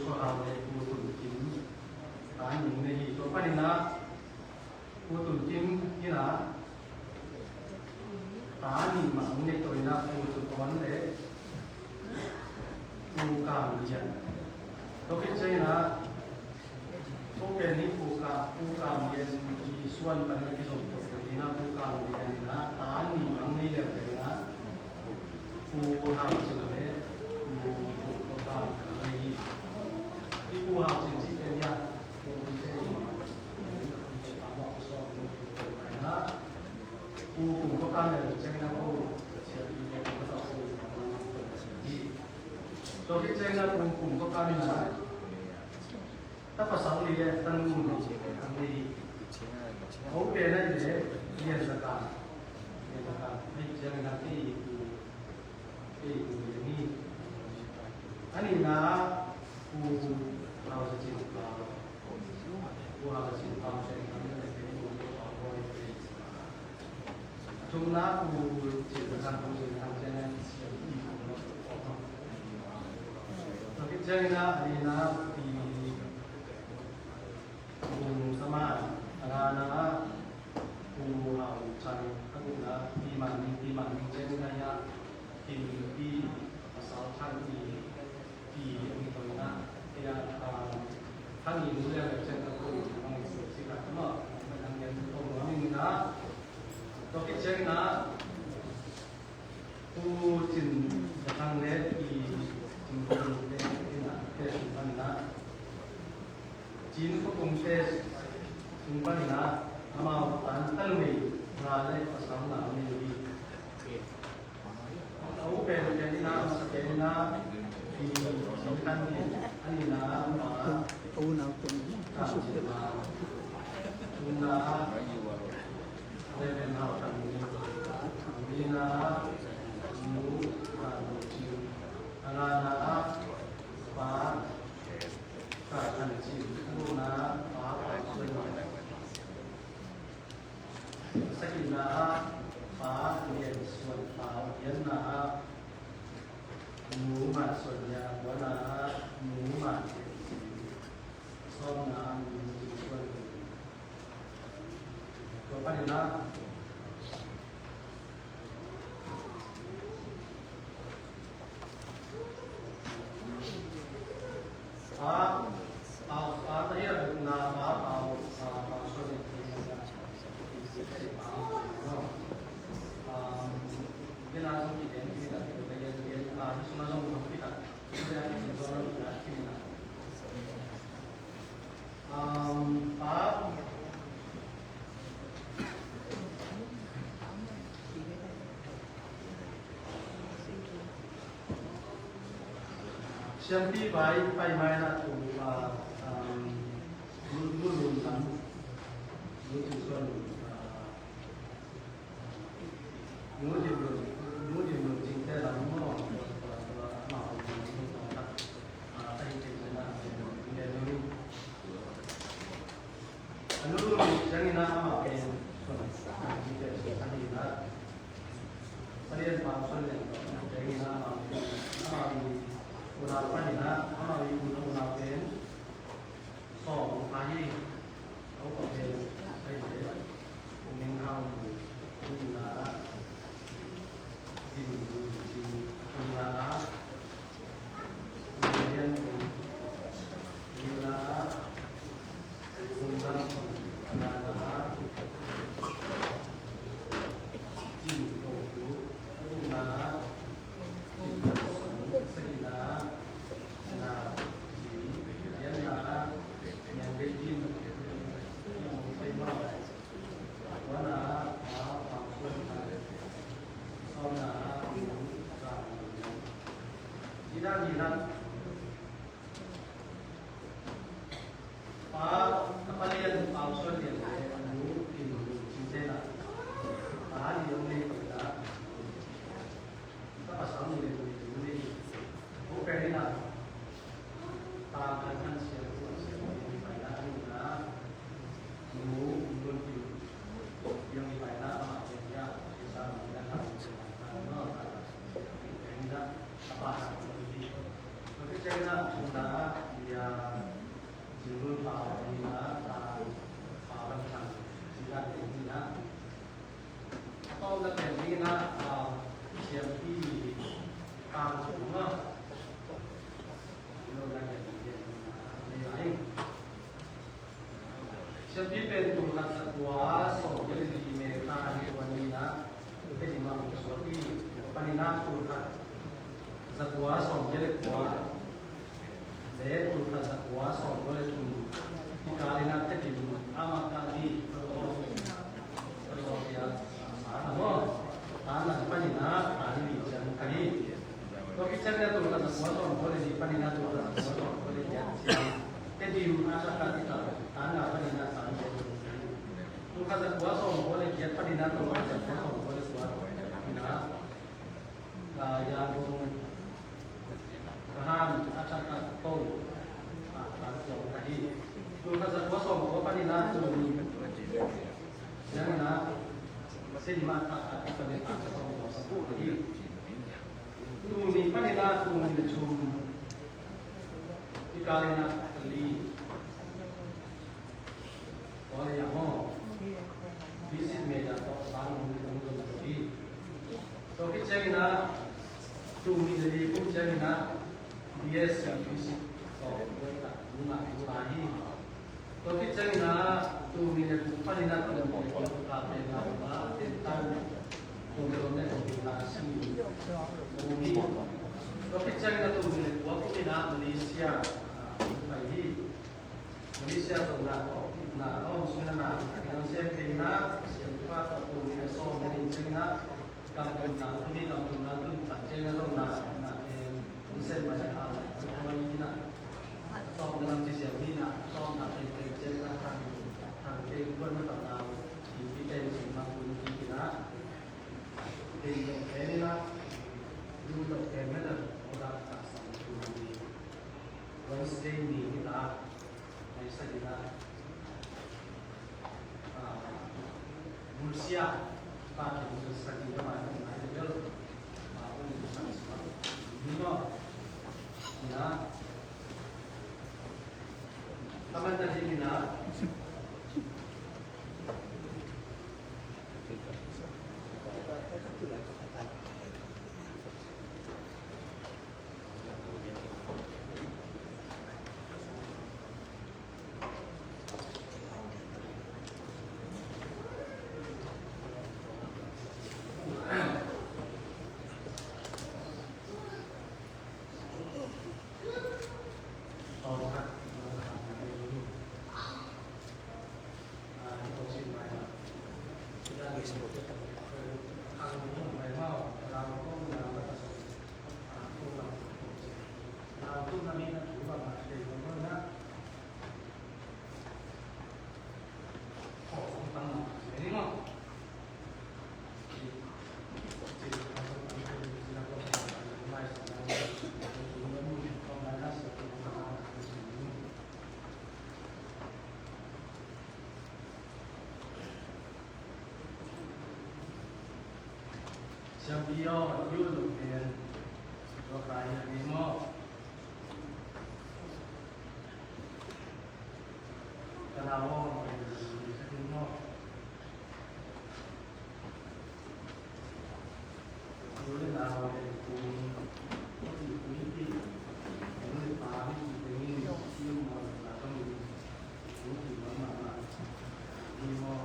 Chua Hau le Pu Tun Kim ta nih nei hi. Tua panin ah Pu Tun Kim in ah ta nih mah nei, tua in ah Pu Tun Awn le Pu Kam Lian. Tua khit ciangin ah Pu Pen hi, Pu Ka, Pu Kam Lian i suan pan a kizom tuk tuk in ah Pu Kam Lian in ah ta nih mah nei leh pen ah Pu Hau Cin le Pu Pu Kam Cin hi. Pu Hau Cin ci pen hi a, Pu Cin hi a, Pu Kum Pu Kam Lian ceng na Pu Cin hi. Tua khit ciangin ah Pu Kum Pu Kam Lian in ah ta pasal li le tanu nih a nei hi. A u pen ah i le Lian Za Kam, Lian Za Kam, a hih ciangin ah kei Pu, kei Pu Lian hi. A nihna ah Pu Hau Za Cin Pau, Pu Hau Za Cin Pau, Pu Hau Za Cin Pau. Thumna Pu Cin Za Kam, Pu Cin Za Kam ciangin ah, tua khit ciangin ah a nihna ah Pu Pu Sa Man, a ngana ah Pu Hau Chan, a gukna Pi Man Ning, Pi Man Ning ciangin ah Pi Min Pi, pasal Thang i Pi, a mi tawh in ah, kei ah, ah, Thang i nu le le ciang ka ko i bang i suak si ka maw, man ang yan ko nuam in ah, tua khit ciangin ah Pu Cin Za Thang le i Cin Kho Kung te in ah, te sung pan in ah, Cin Kho Kung te sung pan in ah, amau tan ta numei nga le pasal nga nei hi. A u pen pen in ah, a masa pen in ah, i Cin Khan hi, a nihna ah Pa Kam Cin Ma, thumna ah Reverend Hau Thang Min, lina ah Nu Van Lo Cin, a ngana ah Pa Ka Khan Cin, a gukna ah Pa Pau Suan Lian, a sagihna ah Pa Lian Suan Pau, a giatna ah Nu Ma Suan Lian, a kuana ah Nu Ma Lian Cin, a sawmna ah Nu Cin Suan Lian. Tua panin ah Pa, Pa, Pa, ta hi a, na Pa, Pa, Pa, Pa Suan Lian. Um, Pa, Siampi vai pai mai na tu, ah, um, lu, lu, lu, lam, lu, lu, lu, ah, Nu Dim Lun, Nu Dim Lun Cingte lam maw, tua, tua, tua, amau, ah, a hi kei na, a nu Lun Cing in ah amau pen, a hi na, a lian pa Suan Lian Cing in ah amau, amau i unau pan in ah, amau i unau pen, sawm a hi, a upa pen, a hi le, Pu Meng Hau, Pu Ina, Dim Lu Cing, Pu Ina, Pu Lian, Pu Ina, Pu Lam, Pu Ina, Dim Lu, Pu Ina, Dim Lu, Pu Ina, Ina, Pu Lian, Ina, Lian Bei Dim, A tawpna pen dingin ah, ah, siampi tang sung ah, lo na pen dingin ah, nei lai. Siampi pen tul khat za kua sawm giat le li May kha ni tua ni-in ah, Tedim ah hong suak hi. Panin ah tul khat za kua sawm giat le kua le tul khat za kua sawm kua le thum kikal in ah Tedim ah amah kal hi. Tua khit ciangin ah tul khat za kua sawm kua le li panin ah tul khat za kua sawm kua le giat ciang Tedim ah tangka kikal, tangka panin ah tangka, tul khat za kua sawm kua le giat panin ah tul khat za kua sawm kua le kua in ah, ah, Yangon Kahan a tangka ko, ah, tangka ko ka hi. Tul khat za kua sawm kua panin ah tul ni ciangin ah Tedim ah tangka kikal le tangka sawm kua sawm kua ka hi. Tul ni panin ah tul ni le thum kikal in ah kali. Tua leh a maw, visit media tawh sang hong zon zo hi. Tua khit ciangin ah tul ni le li kum ciangin ah B S C visit tawh nungah nungah hi. Tua khit ciangin ah tul ni le guk panin ah tul ni le guk ka pen ah tua pen tan kum tua le kum pen ah si hi. Tua khit ciangin ah tul ni le guk kum in ah Malaysia ah pai hi. Malaysia zong na ko na ko sung na na na siam kei na siam pa ko tul ni le sawm le li ciangin ah Kam tum na, tuni kam tum na, tun tak ceng na zong na, na, eh, Hun Sen ma ya ha, ko ma yi na. Tawm na lam ci siam ni na, tawm na, eh, eh, ceng na, tang, tang, eh, kuan na tawm na, i, i, eh, ci ma kun ki ki na. Ding dong eh ni na, du dong eh na na, o da ka sa ni. Wednesday ni ni ta, mai sa ni na. Ah, Malaysia, pa ki Malaysia ni na, mai sa ni na. Ni no. Ni na. Taman ta ni na. Siampi aw, a kiu lo pen tua kai a ni maw? Ka nau aw, a kiu lo pen tua kai a ni maw?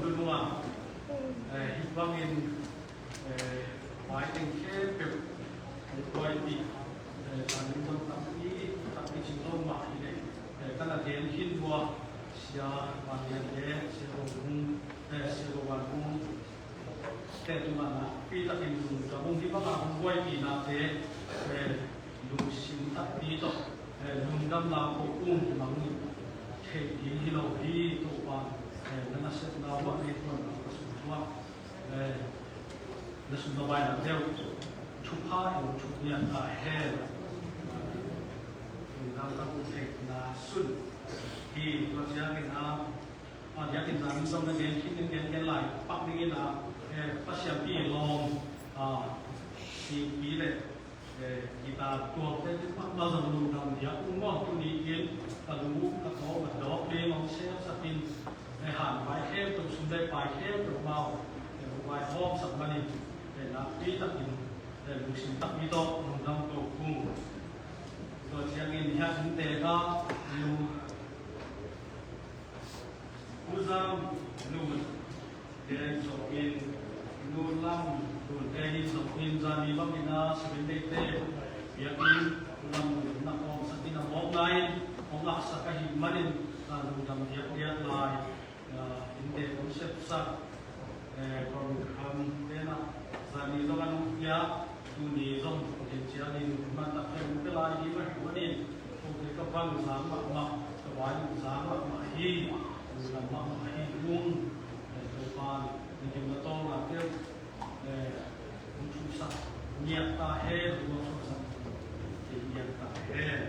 nunung a, eh, hih bangin, eh, vai teng khempeuh, eh, buaipih, eh, zanin zong tampi, tampi cing lo mah hi leh, eh, ka na gen khin uh a, Sia Van Lian le Sia Go Hung, eh, Sia Go Van Hung te tungah nakpi takin lungdam ung. Hih bangah hong buaipihnate, eh, lungsim takpi tawh, eh, lungdamna ko ung, kimang theih ding hi lo hi. Topa, eh, na nasepna uh a, na innkuan uh a, ka sungtuah, eh, na sum na bai na deuh thupha in thuak ngiat ta hen. Lungdam ka theihna sun hi. Tua ciangin a, a diakin zanin zong na gen khin, na gen gen lai pak dingin a, eh, Pasianpi lawm, a, singpi le, eh, guitar tuangte mahmah zong lungdam diak ung maw. Tuni in ka lu ka tawh ka dawk ding hong semsak in, eh, han vai khempeuh, sum le pai khempeuh mau, eh, hong vaihawmsak manin, eh, nakpi takin, eh, lungsim takpi tawh lungdam ko ung. Tua ciangin hiah innte ka lu Pu Zam Lun te zong in, Nu Lam Lun te hi zong in, zani bangin a Seventh Day te biakinn Pu Lam Lun na hawmsak in a mawkna in hong laksak ahih manin, a, lungdam diakdiak lai. A, innte hong sepsak, eh, program te na zani zong an hong pia, tuni zong Pasian ciangin mantak pen hong pia lai ding ahih manin, kote ka van zang mahmah, ka vai zang mahmah hi. Lungdam mahmah hi ung. Eh, Topa'n na gim na tawlnate, eh, hong thusak ngiat ta hen, hong thusak ngiat ta hen.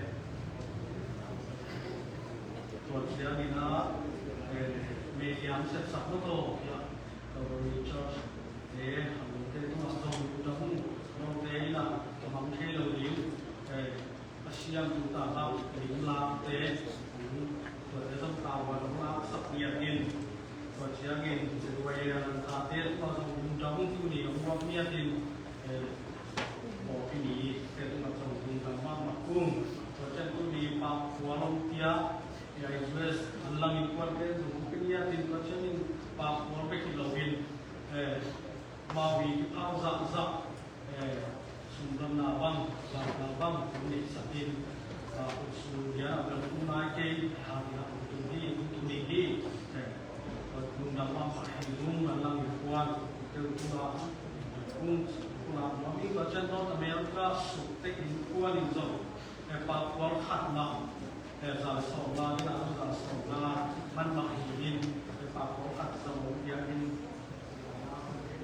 Tua ciangin a, eh, media hong sepsak lo tawh, ya, Calvary Church te, a lungte tungah zong lungdam ung. Note in a, ka mang thei lo ding, eh, ka siam tu ta bang lim lakte, tuate zong tavuan hong laksak ngiat in. Tua ciangin Z Y A tate tungah zong lungdam ung. Tuni hong guak ngiat in, eh, pawlpi mite tungah zong lungdam mahmah ung. Tua ciang tuni Pakphual hong pia, A I U S an lang innkuante zong hong pia ngiat in, tua ciangin Pakphual bek hi loin, eh, amau i kiphal zahzah, eh, sumdonna bang, lakna bang hong neihsak in, ah, kut sung lian a bel hong nai kei, hang in a hong tung hi, hong tung ding hi, eh, lungdam mahmah hi ung. An lang innkuan, tel kula, kung, kula nuam ing. Tua ciang tawh America Sukte innkuan in zong, eh, Pakphual khat mah, eh, za sawmna, inn ah za sawmna man mah hi in, eh, Pakphual khat zong hong pia in,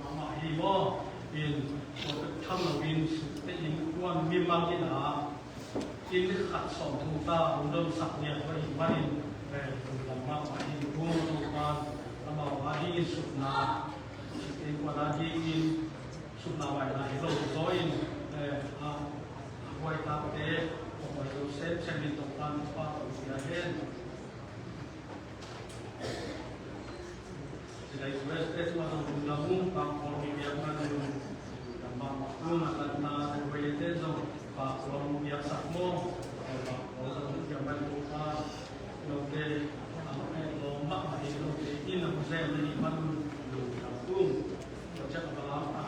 mahmah hi maw. In, tua bek tham loin Sukte innkuan mimal in a, inn khat sawmthum ta hong donsak ngiat uh ahih manin, eh, lungdam mahmah hi ung. Topa'n amau a dingin supna, Sukte innkuan a dingin supna baina hi lo zaw in, eh, a, a huaitakte, a huai lo semsem in Topa'n thupha tawh pia hen. Sila i West te tungah zong lungdam ung. Pakphual hong piak man lungdam mahmah ung. A latna te huaite zong Pakphual hong piaksak maw. Pakphual zong hong piak man ung. Note a lawm mahmah hi. Note in a hong zem na hih man un lungdam ung. Tua ciang a balam a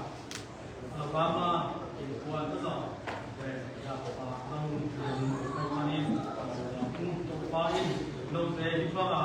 Alabama innkuan tawh zong, eh, ya pa zong, eh, kai manin, eh, Topa in note hih bang a,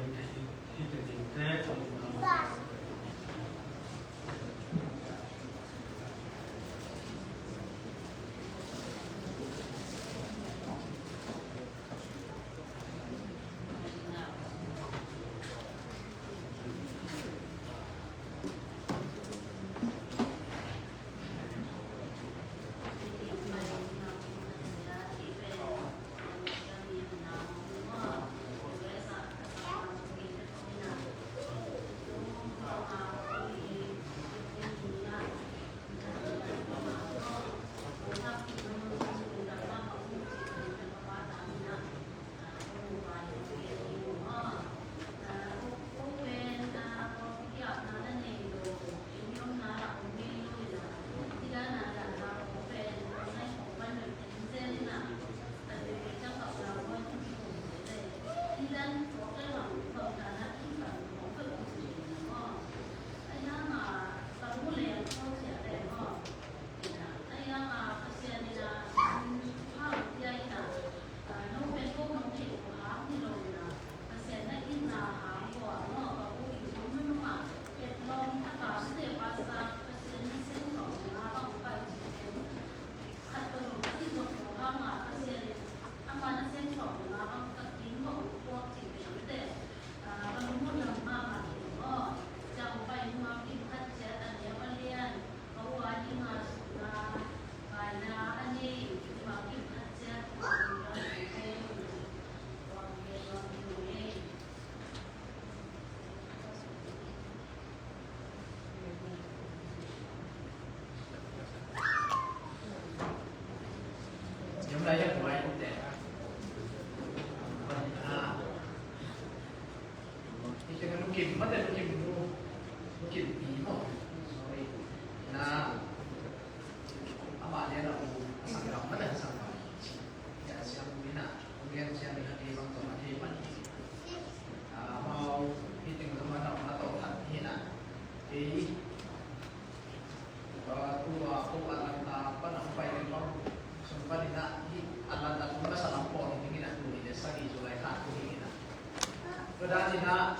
Danin ah,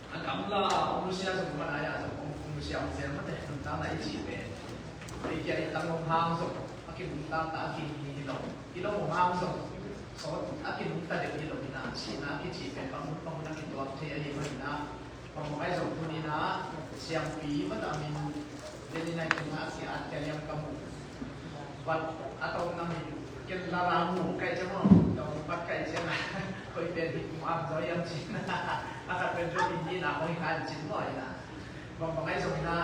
a gamla hong nusia zong, hong nusia hong zel mate, nuntakna i cih pen, i kia i tang hong hang zong, a kinungta ta a kihi hi lo, i lo hong hang zong, sawt a kinungta deuh hi lo in ah, sihna a kicih pen bang hun bang hun a kituak thei ahih manin ah, bang bang ahi zong tuni in ah, siampi mata min, Lenin a i tungah a kia at kia liam ka mu. Bat a tawpna min ken la la mu kai ciang aw, tawp bat kai ciang a, koi pen hi kum am zaw hiam cin. A khat pen zong in ni na hoi khan cin maw ina. Bang bang ahi zong ina,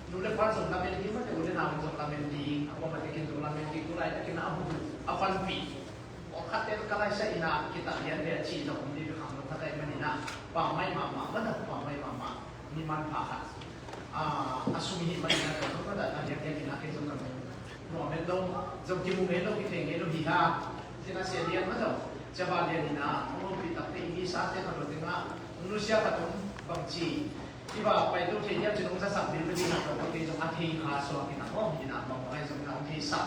nu le pa zong lamen ding mate, u le nau zong lamen ding, a kuamah tekin zong lamen ding, tu laitakin a hun a panpih. Aw khat ten ka laisa ina, kitak lian ve a ci zong om ding, khang lo khat ahi man ina, pammaih mahmah, mata pammaih mahmah. Mi manpha khat, a, a sung hi mah in a, tua tua dah a lian lian in a, kei zong ka mu nuam het lo, zong kimu ngei lo, kithei ngei lo hi ha. Tua in a, Sia Lian mah zong, Sia Ba Lian in a, hong ompih takte i mi sate khat lo teng ah, hong nusia khat om bang ci, i ba pai to thei hiam cin hong zasak bil mah ding a, tua tua kei zong a thei kha suak in a, hong in a, bang bang ahi zong in a, hong theisak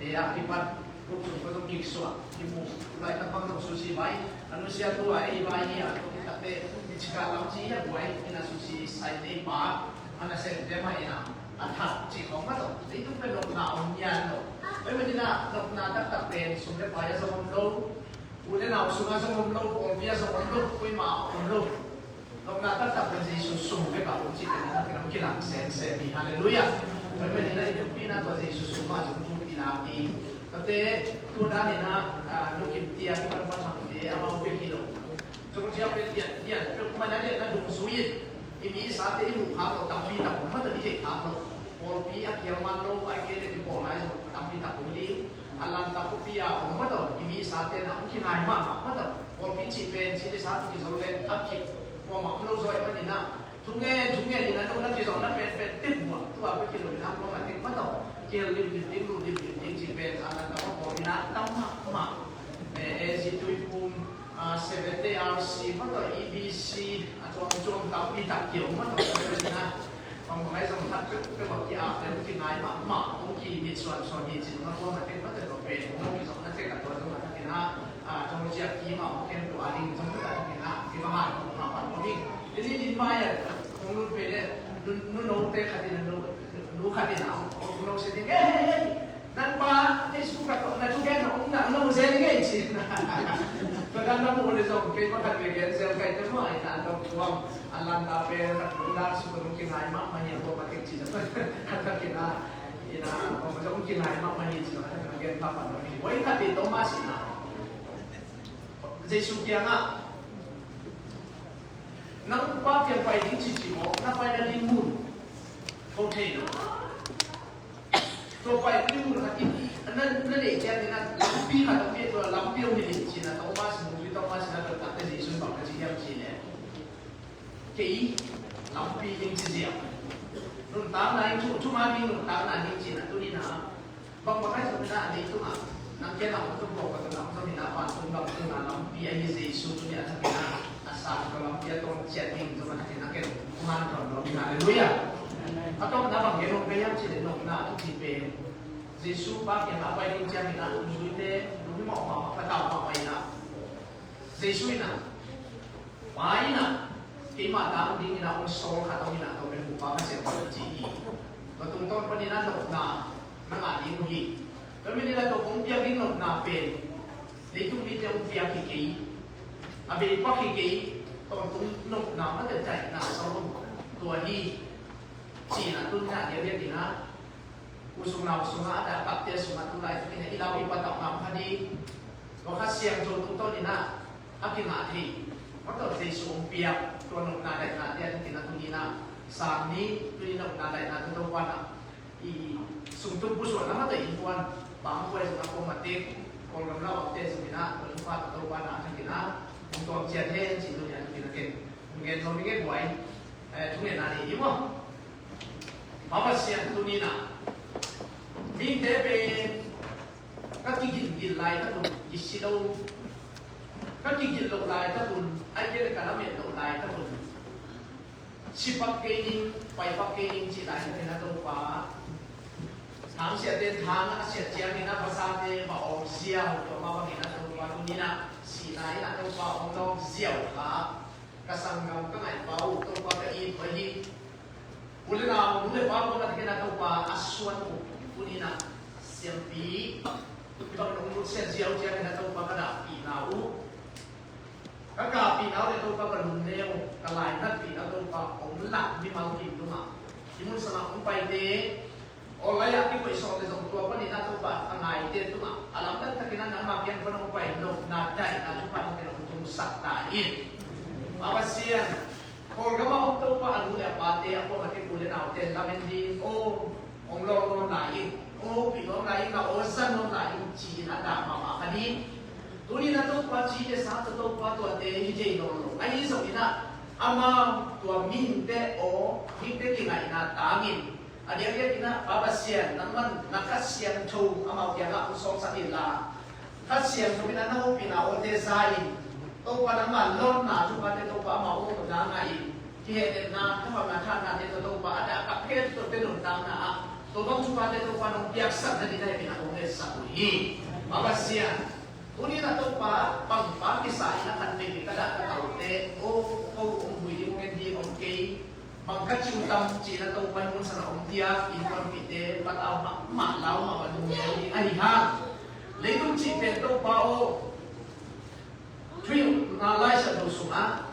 te a kipan, Kum sung ko zong kiksuah, kimu, laitak bang zong sushi vai, a nusia tua ei vai hi a, tua kitakte, mi cika lam ci a buai, ina sushi sai te pa, ana sem te ma ina, a that ci khong ma zong, leitung pen nopna om nian lo. Oi, ma ina, nopna taktak pen, sum le pai a zong om lo, u le nau sung a zong om lo, pawlpi a zong om lo, koima om lo. Nopna taktak pen Jesu sung bek a om cih pen a taktak kilang semsem hi. Halleluiah. Tua pen ina i nopna tua Jesu sung mah zong thu i lak ding. Tate, tu dan ina, ah, nu Kim Tia kipan pan hangte amau bek hi lo. Zong cia pen lian, lian, pen mana lian na dung sui in. I mi sate i muh khak lo tampi tak om, mata i theih khak lo. Pawlpi a kial man lo, a i kei le i pawl lai zong tampi tak om ding. A Lanka khuapi a om mah tawh, i mi sate na hong kinai mahmah mah tawh. Pawlpi cih pen, cih le sa tu kizom le, a kik kuamah om lo zaw ahih manin ah, thungen, thungen in a nung na kizom na pen pen tip buak, tua pen kilawm in a kuamah tek mah tawh. Kihel limlim ding, luh limlim ding cih pen, a Lanka khuapi in a tam mahmah. Eh, A Z Tuiphum, ah, Seventh Day R C mah tawh, E B C, a cuang cuang tampi tak kiom mah tawh, in a Bang bang ahi zong khat peuhpeuh a ki-ap le hong kinai mahmah, hong kimitsuansuan hi ci zong a tua matek matek lo pen, hong kizopna tek a tua zong a takin ah, ah, Georgia kim ah hong kem tua ding zong a takin ah, kibang ah hong hap ah hong hi. Tuni din mai ah hong lut pen le, nu, nu note khat in ah, nu, nu khat in ah hong, hong lo sia ding, "Hey, hey, hey, nang pa Facebook ah tawh na thugen na om na, na om zel ngei," ci. Tua dan na mu le zong kei pakhat ve gen zel kai te maw, ai na dong tuam. A Lanka pen a lungdam suk a lungkim nai mahmah hi a, tua matek ci zong a takin ah, ina, tua matek lungkim nai mahmah hi ci zong a takin ah gen pahpah lo hi. Tua i khat in Thomas in ah, Jesu kiangah, "Nang Pa kiang pai ding ci ci maw, na paina ding mun ko thei lo." Tua pai ding mun khat in, na, na neih ciangin ah lampi khat hong pia, tua lampi hong hilh in ci-in ah Thomas, nungzui Thomas in ah tua takte Jesu in bang na ci hiam cih leh, "Kei lampi hing ci ziau. Nuntakna hing, thu, thuman hing, nuntakna hing," ci-in ah tuni-in ah bang bang ahi zongin ah leitungah nang kei a hong tung ko, ka tung a hong zongin ah vantung gam tungah lampi ahi Jesu tuni a thakin ah a sang tua lampi a tawm ciat ding zong a thakin ah ken hong hanthawn lo ding. Halleluiah. A tawpna bang gen hong pe hiam cih leh nopna a thupi pen Jesu Pa kiangah a pai ding ciangin ah nungzuite lungmawh mahmah, patau mahmah in ah Jesu in ah, Pa in ah, keimah tang dingin ah hong sawl khat om in ah, tua pen Nupa Pasian Kha ci hi. Tua tungtawn panin ah nopna na ngah ding uh hi. Tua manin ah tua hong piak ding nopna pen leitung mite hong piak hi kei, a bei pak hi kei, tawntung nopna mate taihna sawl tua hi. Ci-in ah tuni-in ah biakinn ah, u sung nau sungah, a dah kapte sungah tu laitakin ah i lau i patauh ngam kha ding. Tua Kha Siangtho tungtawnin ah a kingah thei, mah tawh Jesu hong piak tua nopna daihnate a takin ah tuni-in ah, sang ni tuni nopna daihna tawh Topa in ah i sung tum pusuahna mah tawh innkuan, bang kuai zong a kuamah tek, Kawlgam lau a te zongin ah tua Topa tawh Topa in ah a takin ah hong tuam ciat hen ci tuni a takin ah ken hong gen nuam ing e guai. Eh, thungetna nei hi maw? Pa Pasian, tuni-in ah mite pen ka kigingin laitak un, kisi lo, ka kigin loh laitak un, ahih kei leh ka lamet loh laitak un, si pak kei ning, pai pak kei ning cih laitakin ah Topa, thang siate thang a siat ciangin ah vasate va awng siau, tua mah bangin ah Topa, tuni-in ah si Nai na Topa hong lawm ziau kha ka sanggam ka ngaihpa uh Topa ka it uh ahi. U le nau, nu le pa, kua na thei na Topa a suan uh tuni na siampi i bang nong lut sian ziau ciangin na Topa ka dahpihna uh, ka kahpihna uh le Topa ka lungneu ka lainatpihna Topa hong lak mimal kim tungah i mun sangah hong paite, aw lai-ah kikoih sawm le zong tua panin a Topa a ngaite tungah a lamdang takin a nangmah kiang pan hong pai nopna daihna thupha hong ken hong tungsak ta in. Pa Pasian, Kawlgam ah om Topa a nu le a pate a kuamah kei u le naute lamen ding aw, hong lawm nawn lai in, hong hopih nawn lai in, na aw zan nawn lai in ci-in a dah mahmah kha ding. Tuni na Topa ci le sa tawh Topa tuate hi thei nawn lo ahi zongin a, amau tua mihingte aw, mihingte kingaihna tangin a diakdiakin a Pa Pasian nangman na Kha Siangtho amau kiangah hong sawmsak inla, Kha Siangtho in a na hopihna awte za in Topa nangma lawmna thuphate Topa amau hong na ngah in, kihehnepna thaphapna thahatnate tawh Topa a dah kap khempeuhte nuntakna ah tua bang thuphate Topa nong piaksak nading a hehpihna hong ngetsak uh hi. Pa Pasian, tuni na Topa pangpa kisa in a khat vei ka dah ka taute aw, ko hong vui ding hong en ding om kei, bang ka ci uh tam ci-in a Topa in hun sana om tiak innkuanpihte patau mahmah lau mahmah dungdung ding ahi hang. Leitung cih pen Topa aw, thuhilhna Lai Siangtho sungah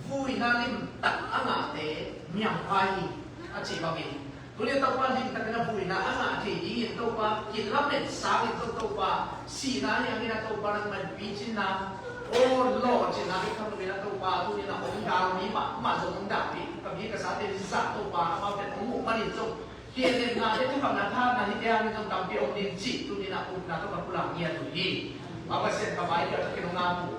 vuina limtak a ngahte miangpa hi a cih bangin, tuni Topa limtakin a vuina a ngah thei dingin Topa kilamen sangin Topa sihna hi hangin a Topa nangman picinna aw lawhcinna hi kham loin a Topa tuni na hong dal mi mahmah zong hong dahpih ka mi ka sate zah Topa amaute hong muh manin zong kihehnepna le thaphapna thahatna hite hangin zong tampi om ding cih tuni na upna tawh ka pulak ngiat uh hi. Pa Pasian ka vai kiang ka kinong ngap uh.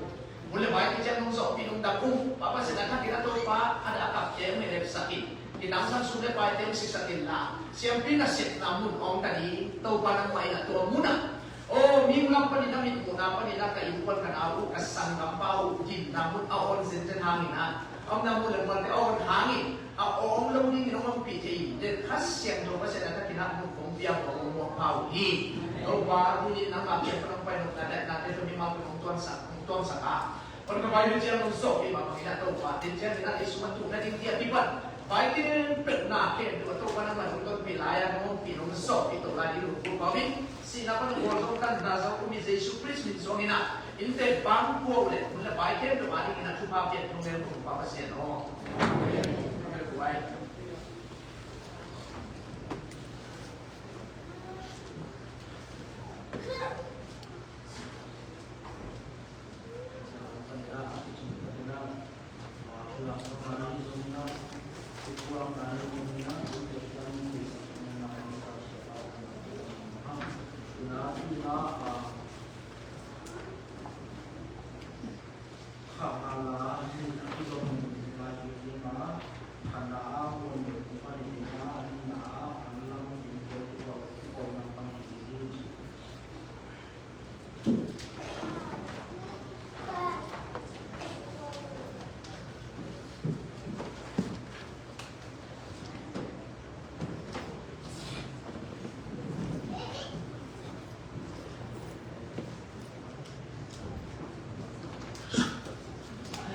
Mun le vai kiciang nong zawhpih nong dam uh. Pa Pasian a thakin a Topa a dah a kapte hong lepsak in, kitangsan sum le paite hong sisak inla siampi nasepna mun awng ta ding Topa nangmah in a tua munah aw, mihing lam panin a mitmuhna panin a ka innkuan ka nau uh ka sanggampa uh dinna mun a awn zenzen hangin a, a omna mun le mualte a awn hangin a awng lo dingin hong ompih thei den Kha Siangtho Pasian a thakin a mun kong pia uh a hong muakpha uh hi. Topa tuni nangmah kiang pan hong pai nopna daihnate tawh mimal pen hong tuansak hong tuansak a, hong ka pai uh ciang hong sawhpih mahmah in a Topa, den ciangin a ei sung a tuhna ding tiah kipan vai khempeuh na khempeuh a Topa nangmah hong tonpih lai a hong ompih hong sawhpih to lai ding hong pulpau in, sihna pan hong bawl zong tanna zong um i Jesu Khrist min suangin a, innte bang kua uh le mun le vai khempeuh a dingin a thupha pian hong neu kong Pa Pasian aw.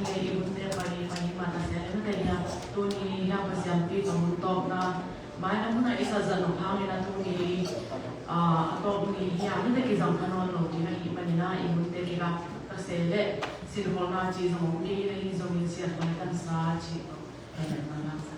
Hei, i bunte pai, pai mah ta sia, lem te ya, tuni ya Pasian pi ka mun tawpna, mai na mun a i sa zan nop hangin a tuni, ah, a tawp ni ya, ni te kizang kha nawn lo ding ahih manin a, i bunte kila ka se le, sin hawlna ci zong om kei na hi zongin siat pai kan sa ci, ka len na lang sa.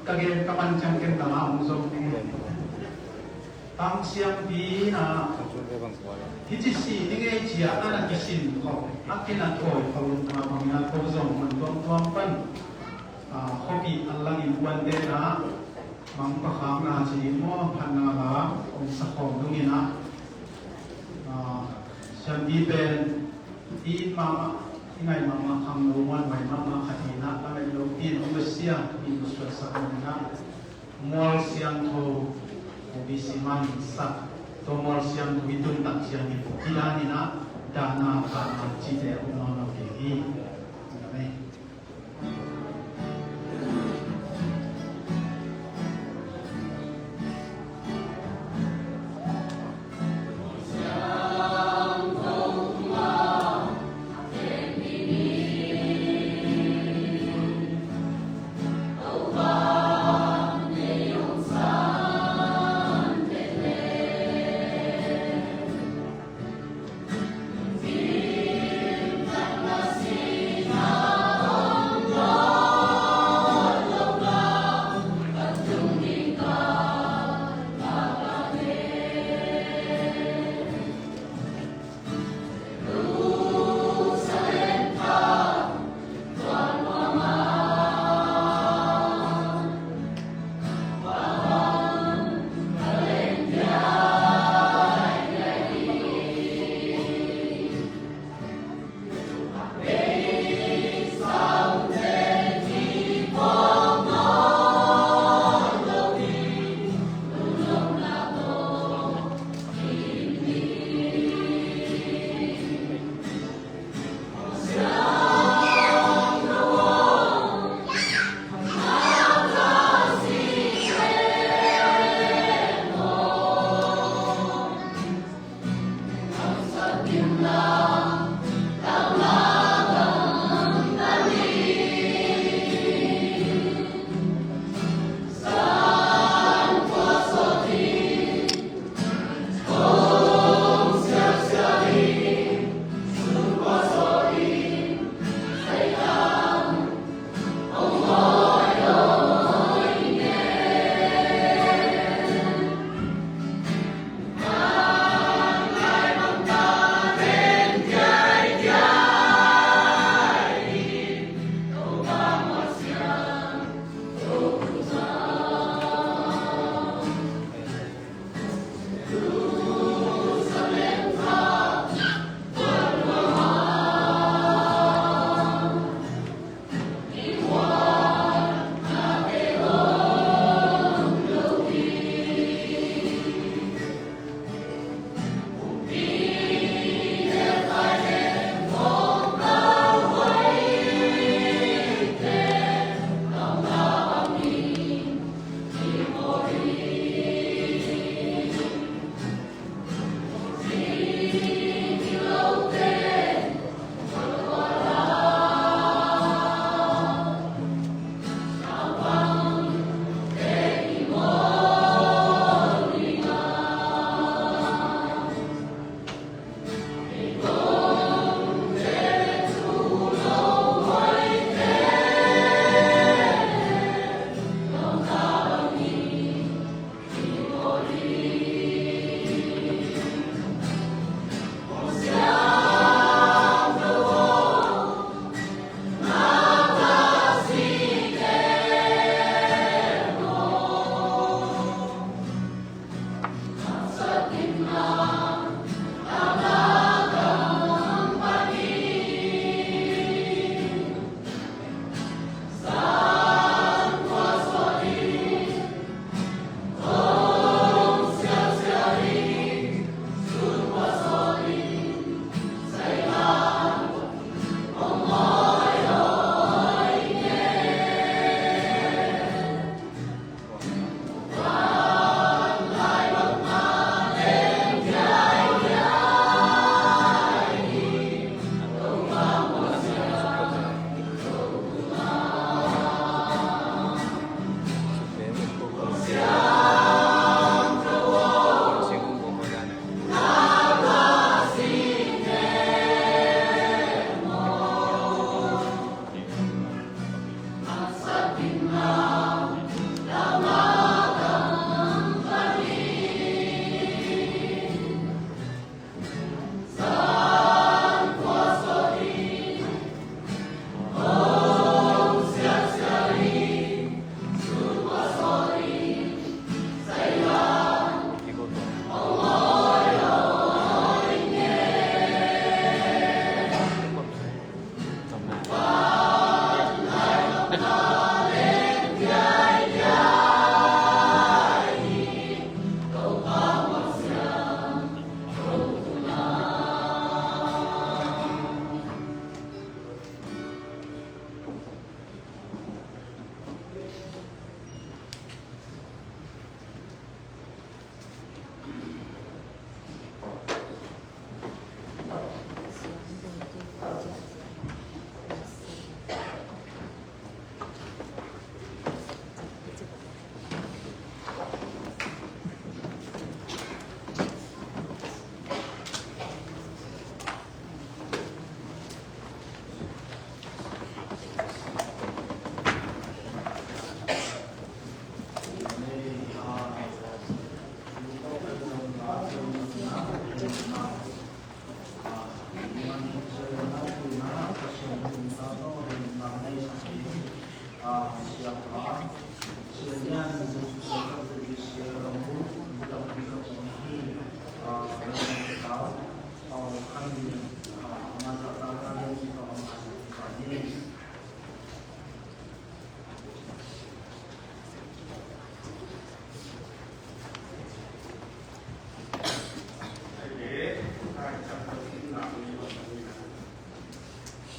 Ka gen ka man ciang ken ka la hong zong. Tang siangpi in ah, hih ci si ding ei ci-a a na kisin khop, a kina thawi khop, a bang in ah ko zong man tuamtuam pan, ah, khuapi a langin kuante in ah, mangpa khakna ci ding maw, phatna la hong sa khawm dong in ah, ah, siangpi pen, i it mahmah, i ngaih mahmah, khangno muanhuai mahmah khat hi in ah, lamet lopi in hong va sia, i hong suaksak in ah, mual siangtho, O B C man sak, tua mual siangtho i tun tak ciangin, hih dan in ah, dahna, phatna cihte a om nawn lo ding hi. Amen.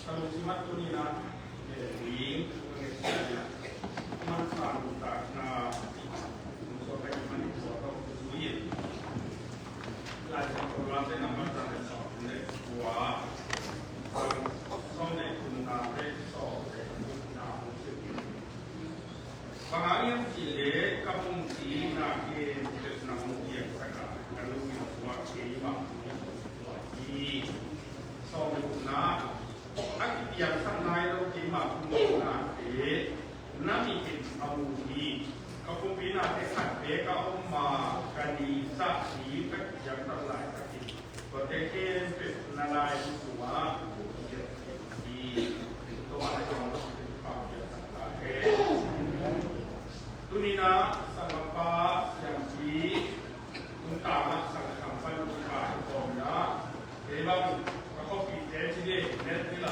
Salu simat tuni na, eh, ding, eh, man sa lu ta na, so ka iman i so ka zui. Lai sa ko la te na man sa ne so ne kua. So ne kun na te so ne kun na. Bang hang hiam cih leh ka phungcilna khempeuh nang hong piangsak a, ka lungsim sungah keimah hong suak hi. Sawm le gukna, a kipiangsak nai lo keimah phungcilnate na mit in a mu hi. Ka pumpi nate khat beek a om ma, ka nisa hi, ka kipiangsak laitakin Tuate khempeuh na lai sungah tuni na sangapa siampi nuntakna sangkam pan nuntak hi kawmna kei bang ka khuapite ci dei net ni la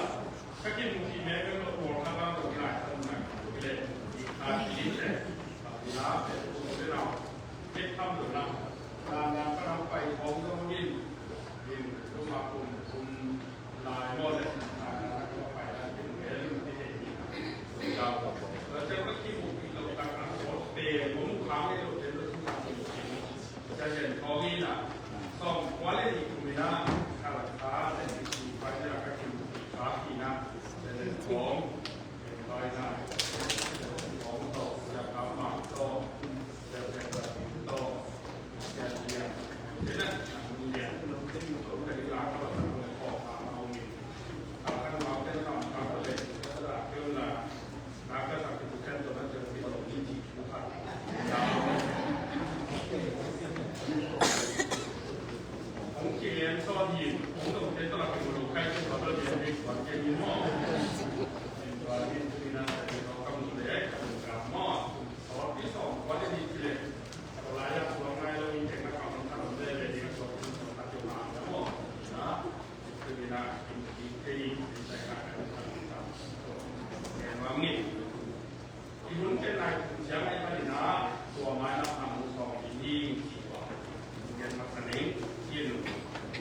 ka kimuhpih mengmeng lo tualna bang lo ngai tan na kile i kha i le a pia pe tu le na ke tham lo na na na ka na pai hong lo min Lai maw le, lai maw le, lai maw le, lai maw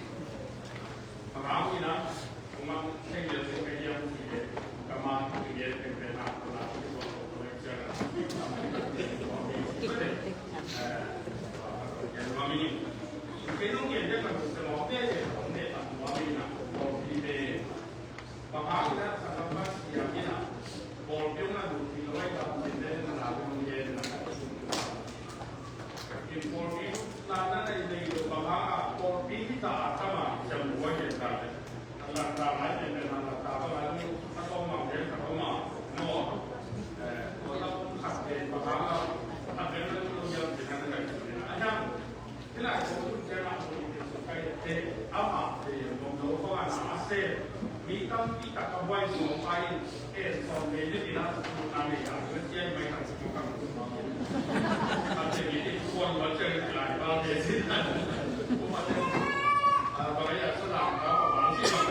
le, lai maw le,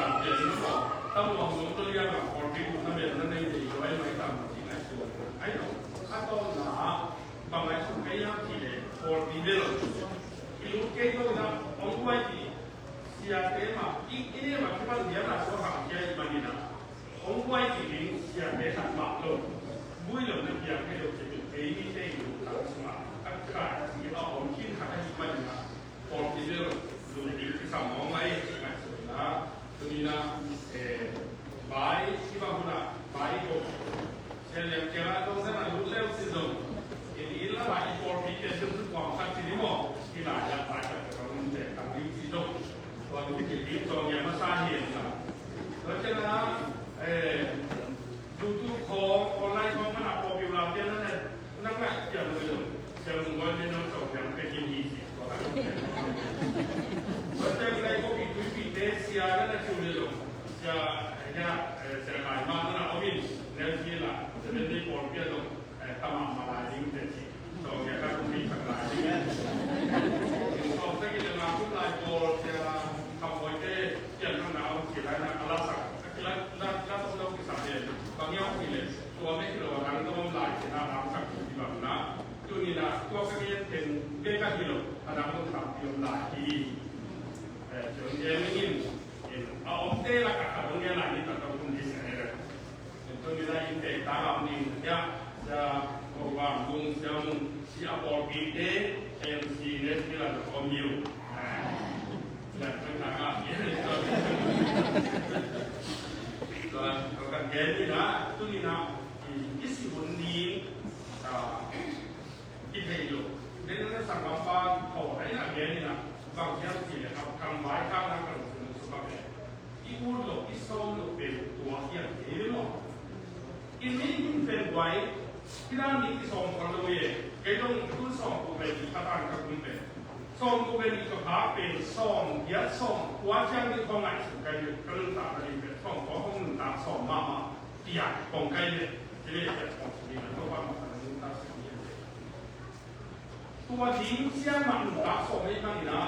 Bang a sung kei hiam cih leh pawlpi bel lo. I lut kei lo in a hong guai kik siate mah i, i ne mah kipan lian a suak hang kia i man in a hong guai kik ding siate khat mah lo. Vui lo na piang kei lo kei kei ni kei lo tang sung a a kai si a om khin khat a hi man in a pawlpi bel lo. Lu ding kisam mawng lai ngaihsutna. Tuni na, eh, bai, i bang hun a, bai ko. Sia liam kia la dong sa na lu leu si zong. I ni la bai i pawlpi kia zong su kuang khat si ni maw. I la ya bai ka ka mun te ka mun si zong. Tua lu ki li zong ya ma sa hian na. Tua kia na, eh, YouTube khawng, online khawng man a popular pian na ne. Nang ngai pian lo lo. Siang mung gol ne nong song pian pe kim hi si. Tua ka. Tua siang lai ko pi tui pi te sia na na kiu le lo. Sia, ya, eh, sia lai ma na na omin. Ne si la. Sia ne ni pon pian lo. Eh, tama ma lai ding te si. Song ya ka kum ni sak lai ding. Song sa ki le ma kum lai pol sia kam boy te. Pian na na ong ki lai na ala sak. Ka ki lai na ka song lo ki sa pian. Bang ya ong ki le. Tua mei lo a dang dawm lai kei na lam sak hi bang na. Tuni na tua ka ngen teng bek a hi lo a dang dawm sak hi om lai hi. Eh, ciong ngen in, in a om te lak a ka dong ngen lai ni ta ta kun di se. Ka gen ni na, tuni na, i, i si hun ding, ah, i thei lo. Den na sanggampa thaw ai na gen ni na, bang hiam ci le, a kam vai kam na kan sung su ba ke. I ut lo, i sawm lo pen tua hiam ci le maw. I mi in pen guai, i dan mi i sawm khol lo ye, kei dong i kun sawm ko pen i patan ka kun pen. Sawm ko pen i ka pha pen sawm, ya sawm, tua ciang ni khong ai sung kai le, ka lung ta na li pen, sawm ko hong lung ta sawm ma ma. Tiah kong kai le, ti le tiah kong sini na to pa ma ka nung ta sini le. Tua ding sia ma nung ta sawm le ma ni na,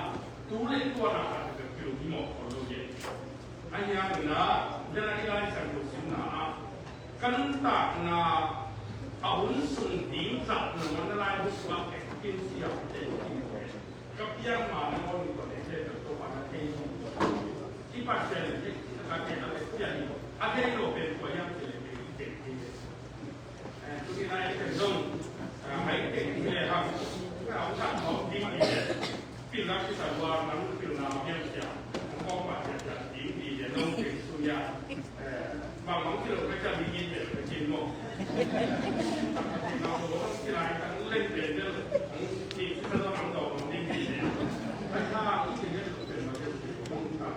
tu le tua na ka te pil ni mo ko lo ye. Ai ya na, le na i lai san ko sin na. Ka nung ta na, a hun sung ding za nung na lai bu sua ke kin sia te kin ke. Ka piang ma na ngawng ni ko te te to pa na te ni. Ki pa sia ni te ka te na te sia ni. A te lo pen ko yang te le te te te. Eh, tu ni na te zong. Ah, hai te ni le ha. Ka ang sa ko ding ni le. Pil la ki sa wa na pil na piang sia. Ko pa sia sia ding ni le nong te su ya. Eh, bang bang kilo ka ca mi gin bel ka gin mo. Bang bang kilo ka leng bel bel. Ni kita bang bang dong bang gin bel. Ai ha, ni gin bel bel bel bel. Bang ta.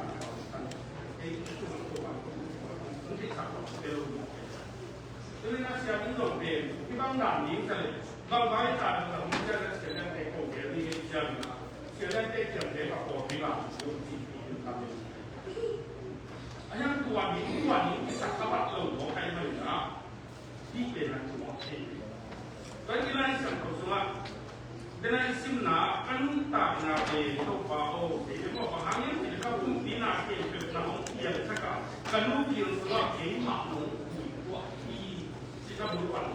Ai tu bang tu bang. Ni kita bang bel. Tu ni na sia ni dong bel. Ni bang dan ni sa le. Bang bai ta bang bang sia na sia na te ko bel ni sia na. Sia na te sia te ba ko ni bang. Ni ta bel. A hiang tua ni, tua ni, i sak ka bat lo maw kai mai na. Hi pen a tua thei. Tua i Lai Siangtho sungah, den a i simna, ka nuntakna le Topa aw, thei le maw, bang hang hiam cih leh ka pumpi na khempeuh na hong piang thak a, ka nu gil sungah keimah nong puituah hi, ci ka bul pan.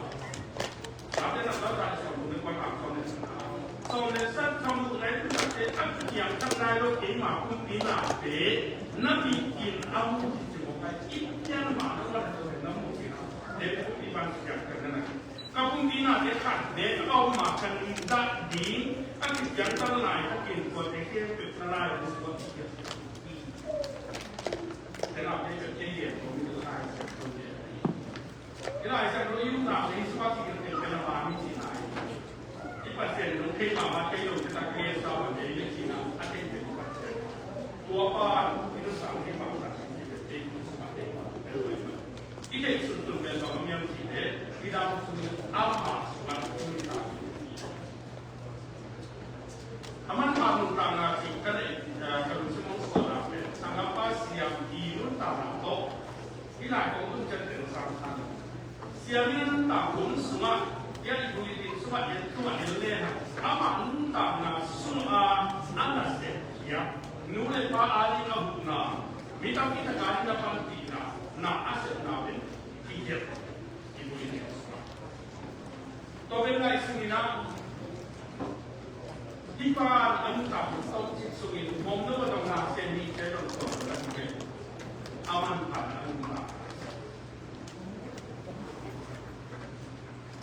Tate na tate sawm le kua, sawm le kua, sawm le kua, sawm le kua, sawm le kua, a piangthak nai lo keima pumpi nate na bikin a mu ci ci mawk a, i pian mah na wan a na mu ci na. Te pumpi pan siang kan na. Ka pumpi nate khat ne a om mah kan dah ding a kipiangthak nai takin tua te khempeuh na lai a mu ci. Te na te te te te ko mi lai. I Lai Siangtho i nuntakna i suak kik teng pen a man i cihna hi. I Pasian in hong thei mahmah kei lo, i tak kei a sa wan kei le cihna a thei pen i Pasian. Tua pa in i nuntakna i pangsak i cih pen i suak kei mahmah kei lo. I theih sunsun pen bang hiam cih leh i dam sung in amah sungah i nuntak hi. A manpha nuntakna cih ka neih, eh, ka lungsim hong suahna pen sanggampa Siam i nuntakna tawh i lai kong tun ciat pen sang khan. Siam i nuntak hun sungah, i bulletin sungah, i sungah i lehang amah nuntakna sungah a nasep hiam, nu le pa ading a hupna, mi tampi tak ading a panpihna, na a sepna pen i hiam. Tua pen ngaihsun in ah, hih pa a nuntak tawh cik sungin mawmno a dong na sen ni te dong tawh na hi pen a manpha na nuntak.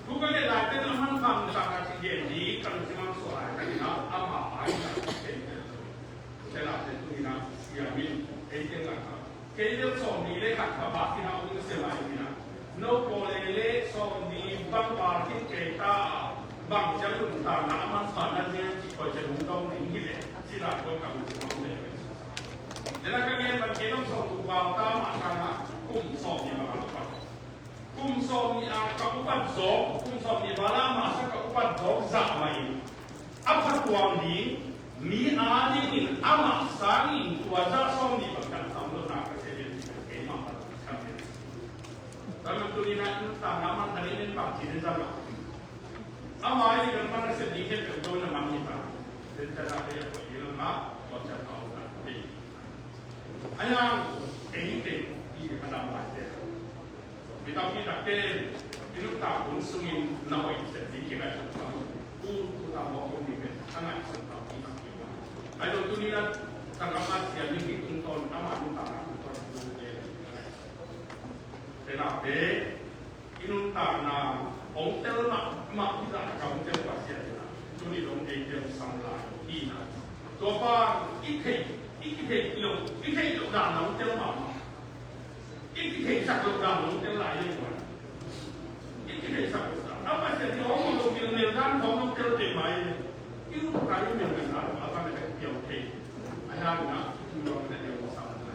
Thu ka nget lai pen a manpha nuntak a ci gen ni kan ci mang suah lai ka ni na ama ai na sen ni. Te la te tu ni na siamin ei te la ka. Kei bel sawmnih le khat ka bak khin a um ka sia lai hi na. No pawl le le sawmnih bang bak khin kei ta a, bang ciang lungtang na a manpha na nia ci koi ciang hong dong ding hi le ci lai koi kam ci mawk le. Te na ka ngen ban kei dong sawmguk bak ta mah ka na kum sawmnih bak a ka. Kum sawmnih a ka upat zawk, kum sawmnih val a masa ka upat zawk zah mah in a phatuam ding mi a dingin amah sangin tua zah sawmnih bang kan tam lo na ka sia lian ding kei mah bang kan lian. Kan man tuni na in ta na man tani nen bang ci den zah lo. Ama i kan man a sia ding kei peuh tawh na man ni ta. Den zah na kei a koi ding lo na kua sia kau na kei. Ayang, ei te i ka dam lai te. Mi tampi tak te, i nuntak hun sungin na hoih sep ding kingaihthuai. Tu, tu tam mawk om ding pen a ngaihsun tampi tak hi. Ai lo tuni na, tangkam a sia ding hi tungtawn, ama nuntakna tungtawn, tu te. Te na te, i nuntakna hong tel mahmah hi zah ka hong tel Pasian hi na. Tuni dong ei tel sam lai hi na. Tua pa i theih, i kitheih loh, i theih loh dan hong tel mahmah. I kitheihsak loh dan hong tel lai hi ua. I kitheihsak loh dan. A Pasian i hong lo milmel dan hong hong tel peuhmah hi. I ut kai i milmel dan hong a pan a piau thei. A dan na i tu lo na deuh sa na.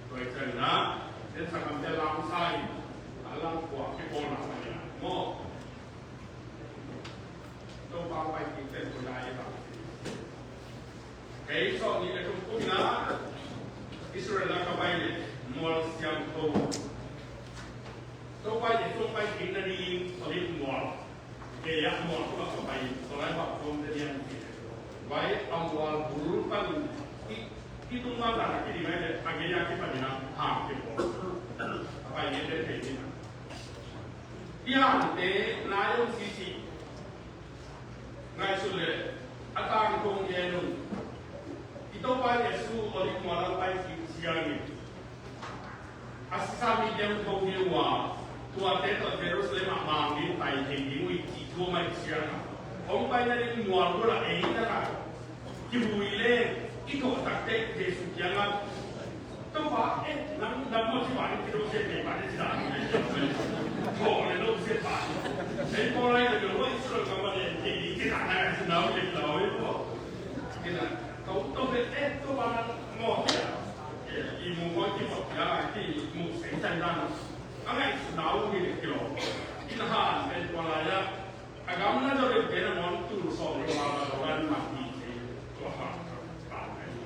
Tua i ciangin a, den sa kam te lam sa i. A lam kua kipawl na ma ni a. Maw. Topa pai kik pen koi lai hi ba. Kei sawm nih le thum kum in a Israel a ka pai leh mual siangtho. Topa Jesu pai kik na ding Olive mual. Kei a mual kua ka pai, tua lai bang kawm te dian. Vai a mual bul pan i, i tung ma ta na ki ding ai leh a gei a kipan in a hang kipawl. A pai ngen den thei ding a. I hangte nai om sisi. Ngaihsun leh a tangkong gen un. I Topa Jesu Olive mual a pai kik ciangin a sisa mi kiang ko hi ua, tuate tawh Jerusalem ah mang ding tai thei ding uh i cih thu a mai ciangin hong pai na ding mual bul ah ei na ka kivui le i thawh tak teh Jesu kiangah Topa, eh, nang, nang maw ci bang, ci lo se pe bang, ci bang, ci lo se bang. Ei, Paul ai, lo Israel ka ma le, ci, ci na na, ci na, ci lo, ci lo. Ci na, to, to, eh, Topa nang maw, ci a. Eh, i mu ko, ci ko, ya, ci mu se, ci na. Ang ai, ci na, ci lo. Ci na, ha, pe, Paul ai, ya. A gam na dawh deuhte nangawn tul sawm le kua ma dawh dan mah hi thei tua hang khat pan ahi.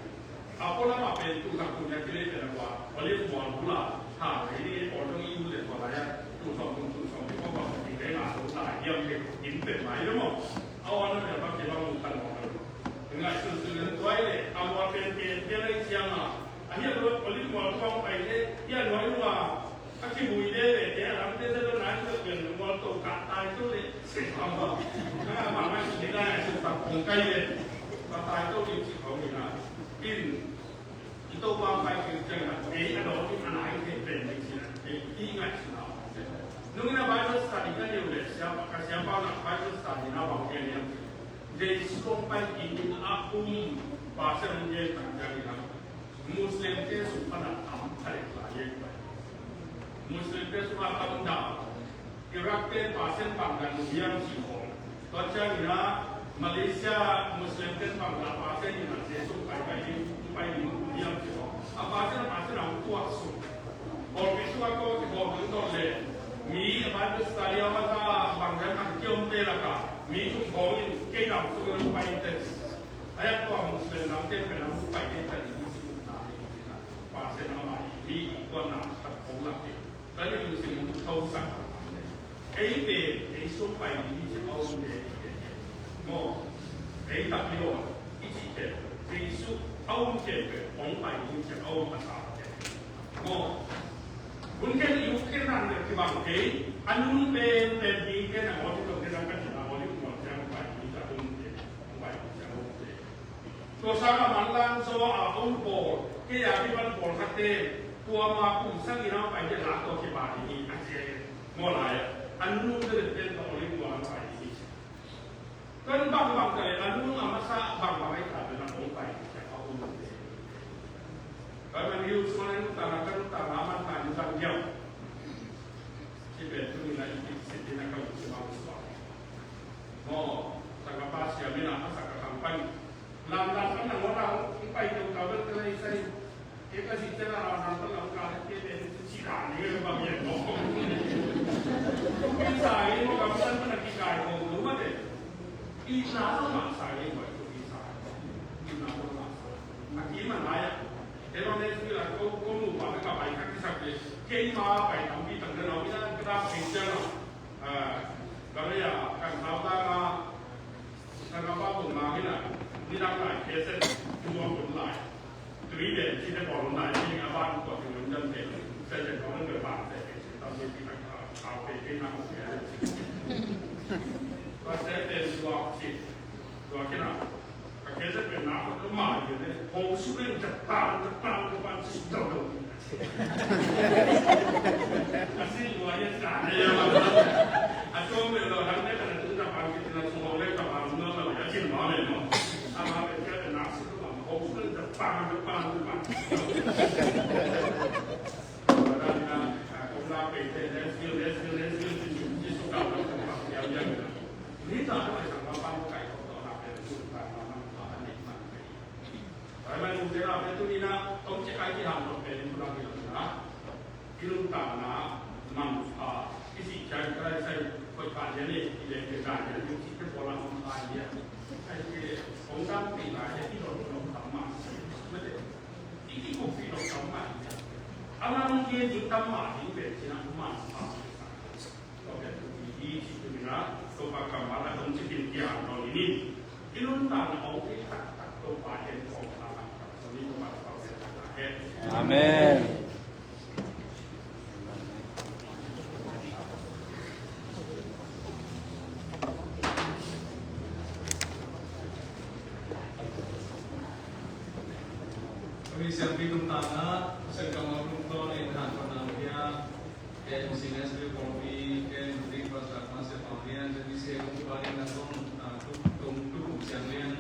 A pualam ah pen tul khat tul nih a kileh pen a kua Olive mual bul ah hang ahi ding, Paul zong i ut leh tua lai-ah tul sawm tul, tul sawm le kua kua tul ding dai ngah lo lai hiam, pen in pen mai lo maw. A on a pen a bang te bang mu khat mawk lo. Ngaihsun sun leh tua hi leh a mual pen pen pen ahi ciang a, a hiah lo Olive mual bang pai leh hiah nuai lua. A kivui veve te a lamte zet lo nai zet pian mual to kah tai to le se pam pam. Ka ma ma ki dai a su tak kong kai le. Ka tai to lim si kong ni na. In, i Topa pai kir ciang na, ei a dawh in a nai te pen ni si na. Ei i ngai si na. Nung in a Bible study ka neu le siapa, ka siapa na Bible study na bang ke ni. Jesu hong pai kik in a um, Pasian hong gen tang ciang in a. Muslim te sung pan a tam kha dek lai hi. Muslim te sung a tam dang. Iraq te Pasian bang dan uh hiam ci khawng. Tua ciangin a Malaysia Muslim te bang dan Pasian in a Jesu pai pai ding, pai ding uh hiam ci khawng. A Pasian, a Pasian a hong tuak sung. Pawlpi sung a ko ci khawng hong dot leh. Mi a Bible study a masa bang dan a kiom te lak a. Mi tung khawng in kei dam sung in pai te. Ayak tua Muslim lam te pen a pai te pen a Muslim na hi. Pasian a mai hi tua na khat ko lak hi. Ka ni Muslim mu thau sak. Ei pen ei sung pai ni ci a um de. Maw. Ei tak ni lo. I ci pen ei sung a um pen pen ong pai ni ci a um a sa. Maw. Hun ken i uk ken nang le kibang kei. An hun pen pen ni ken a ol i lo ken a ka ci a ol i lo ken a pai ni ci a um pen. Ong pai ni ci a um pen. Tua sang a manlang zaw a om pawl, kei a kipan pawl khatte, tua ma kum sagih na pai ding a lak tua kipan ding hi a ci a hi. Maw lai a, a nunung ding ding tua ol in tua na pai ding hi. Tua in bangbang ta le, a nunung a masa bangbang a i ta ding a ong pai ding a om ding. Tua man hi uh sung a nunung ta na, ka nunung ta na man ta ding zang diam. Ci pen tu ni na i kit sit ding a ka ut si bang suak. Maw, tangka pa siam in a, a sak a khang pan. Lamdang pan nangawn a hong pai tawh ka bel ka lei sai. Kei ka zi ciang a lamdang pan lam ka lei kei pen ci dan ni ka bang yen maw. Kei sa i maw ka pan pan a kikai ko lo mah te. I na sa ma sa i maw i sa. I na sa ma sa. A ki man lai a. Kei bang ne sui la ko ko mu pa ka pai ka kisak le. Kei ma pai tampi tang na lo i na ka da pen ciang a. Gari a kan sau ta ka. Tangka pa bung ma hi na, nidang lai cassette tua bung lai. Three band ci te pawl lai ci a ban tua ti ngun jan te. Cassette tua ngun ban te ci tam ci tangka pa pe pe na ko pe. Tua cassette tua ci. Tua ki na. Ka cassette pen na ko ma ye ne. Hong su ren Japan, Japan, Japan ci dau dau. A sin lua hi a, a cawm leh lua dang te kan a tung Japan ki tina sung hong leh Japan sung lua a cin ma leh maw. A ma pen kia pen nak sin lua ma hong sung leh Japan, Japan, Japan. Hih nuntakna mangpha i cih ciang ka lai sai koih pah lian e, i leh pia dan lian i cih te pawl a mangpha i lian. Ai ke, hong dam pih lai e, i lon lon tam mah si. Mate, i kikup pih lon tam mah i lian. Amah nong gen ding tam mah ding pen cih na mangpha. Tua pen i cih tu ni na, Topa kammal a dong cih kin kiang lon i ni. I nuntakna hong i taktak Topa en kong na. Amen. Kami siang pi tung tang na, siang kang lau tung to ni han ko na dia, ken sines pi pawlpi, ken pi pastor ma sia pang lian, ken pi sia kong pa lian na tong, ah, tung, tung, tung siang lian,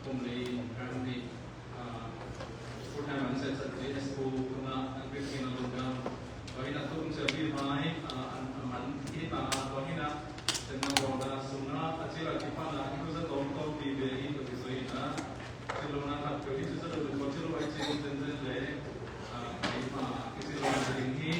kum lei, kan ni. Ah, full time an set sat ding S O tungah an pek khin a lungdam. Tua hi a, tu kum sia pi mai, ah, an, an man hi ta, tua hi a, sen na bawl na sung na, a cil a kipan a, hi ku sa tom tom pi ve hi tua ki zoi na. Cil lo na khat tua hi cu sa lo, tua cil lo ai cil zen zen le, ah, ai ma, ki cil lo na ding hi.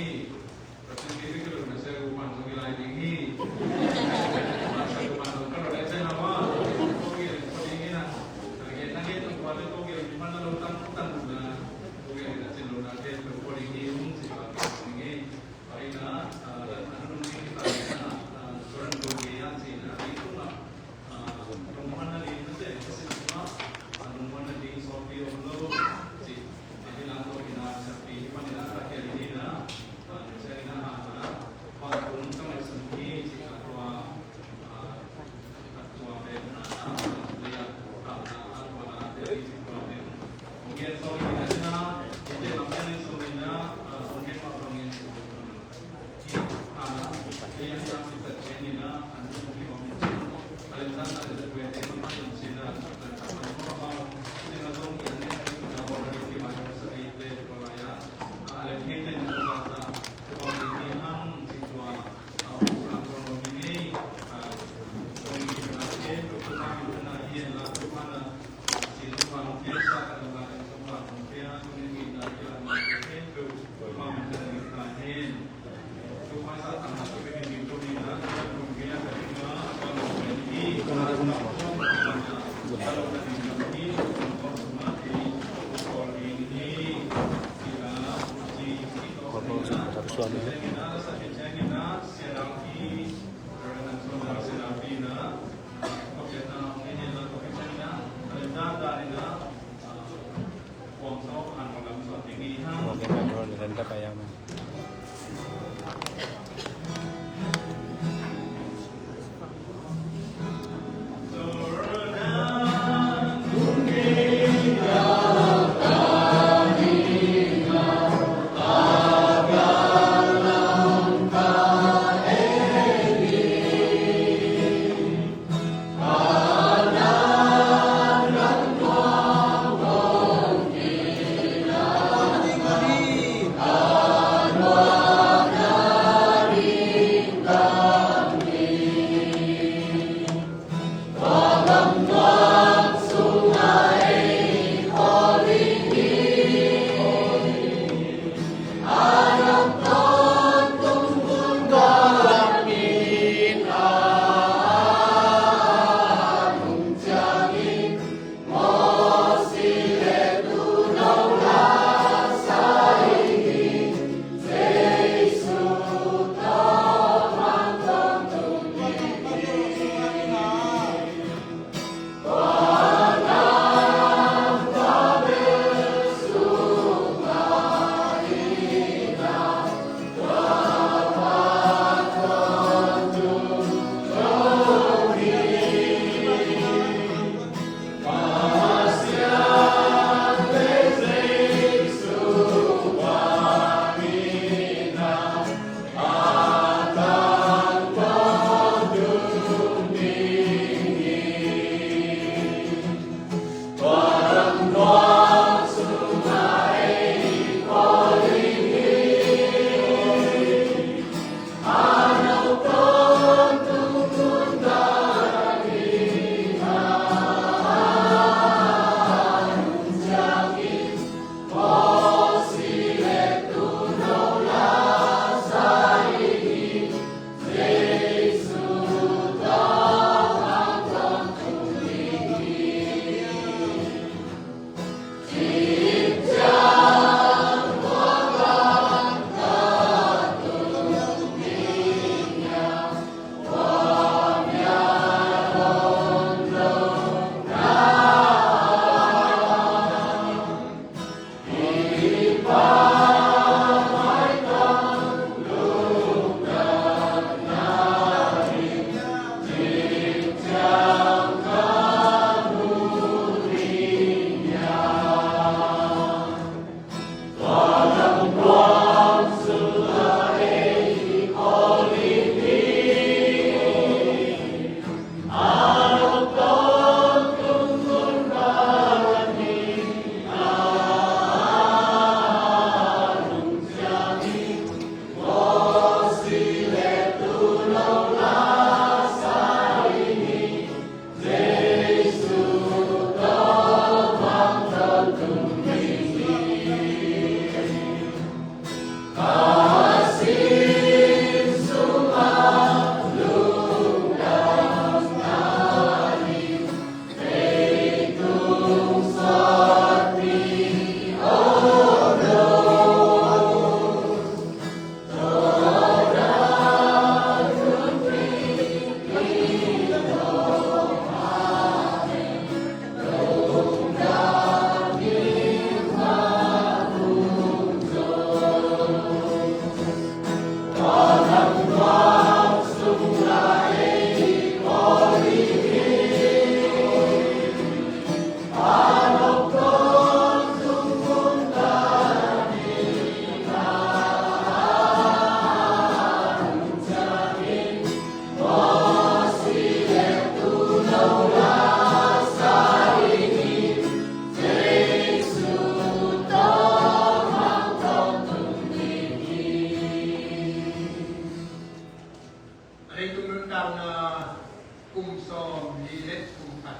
Sawm li le sawm khat.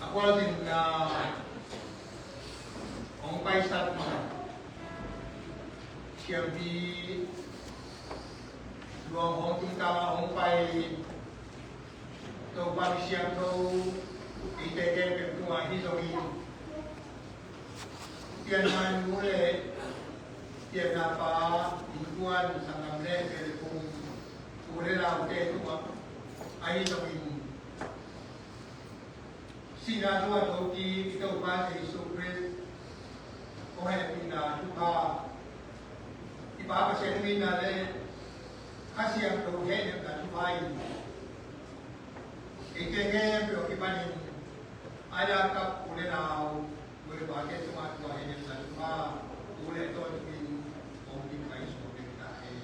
A khualzinna hong paisak siampi luang hong tungtang a hong pai Topa mi siangtho eite khempeuh tungah ahi zongin, pianna nu le pianna pa, innkuan, sanggam le pia le pum, u le naute tungah ahi zongin, sihna tungah thokik i Topa Jesu Khrist hong hehpihna thupha, i Pa Pasian itna le Kha Siangtho hehpihna thupha in eite khempeuh kipanin a dang kap u le nau, u le pate tungah tua hehpihna thupha tu le tawntung in hong ding pai suak ding ta hen.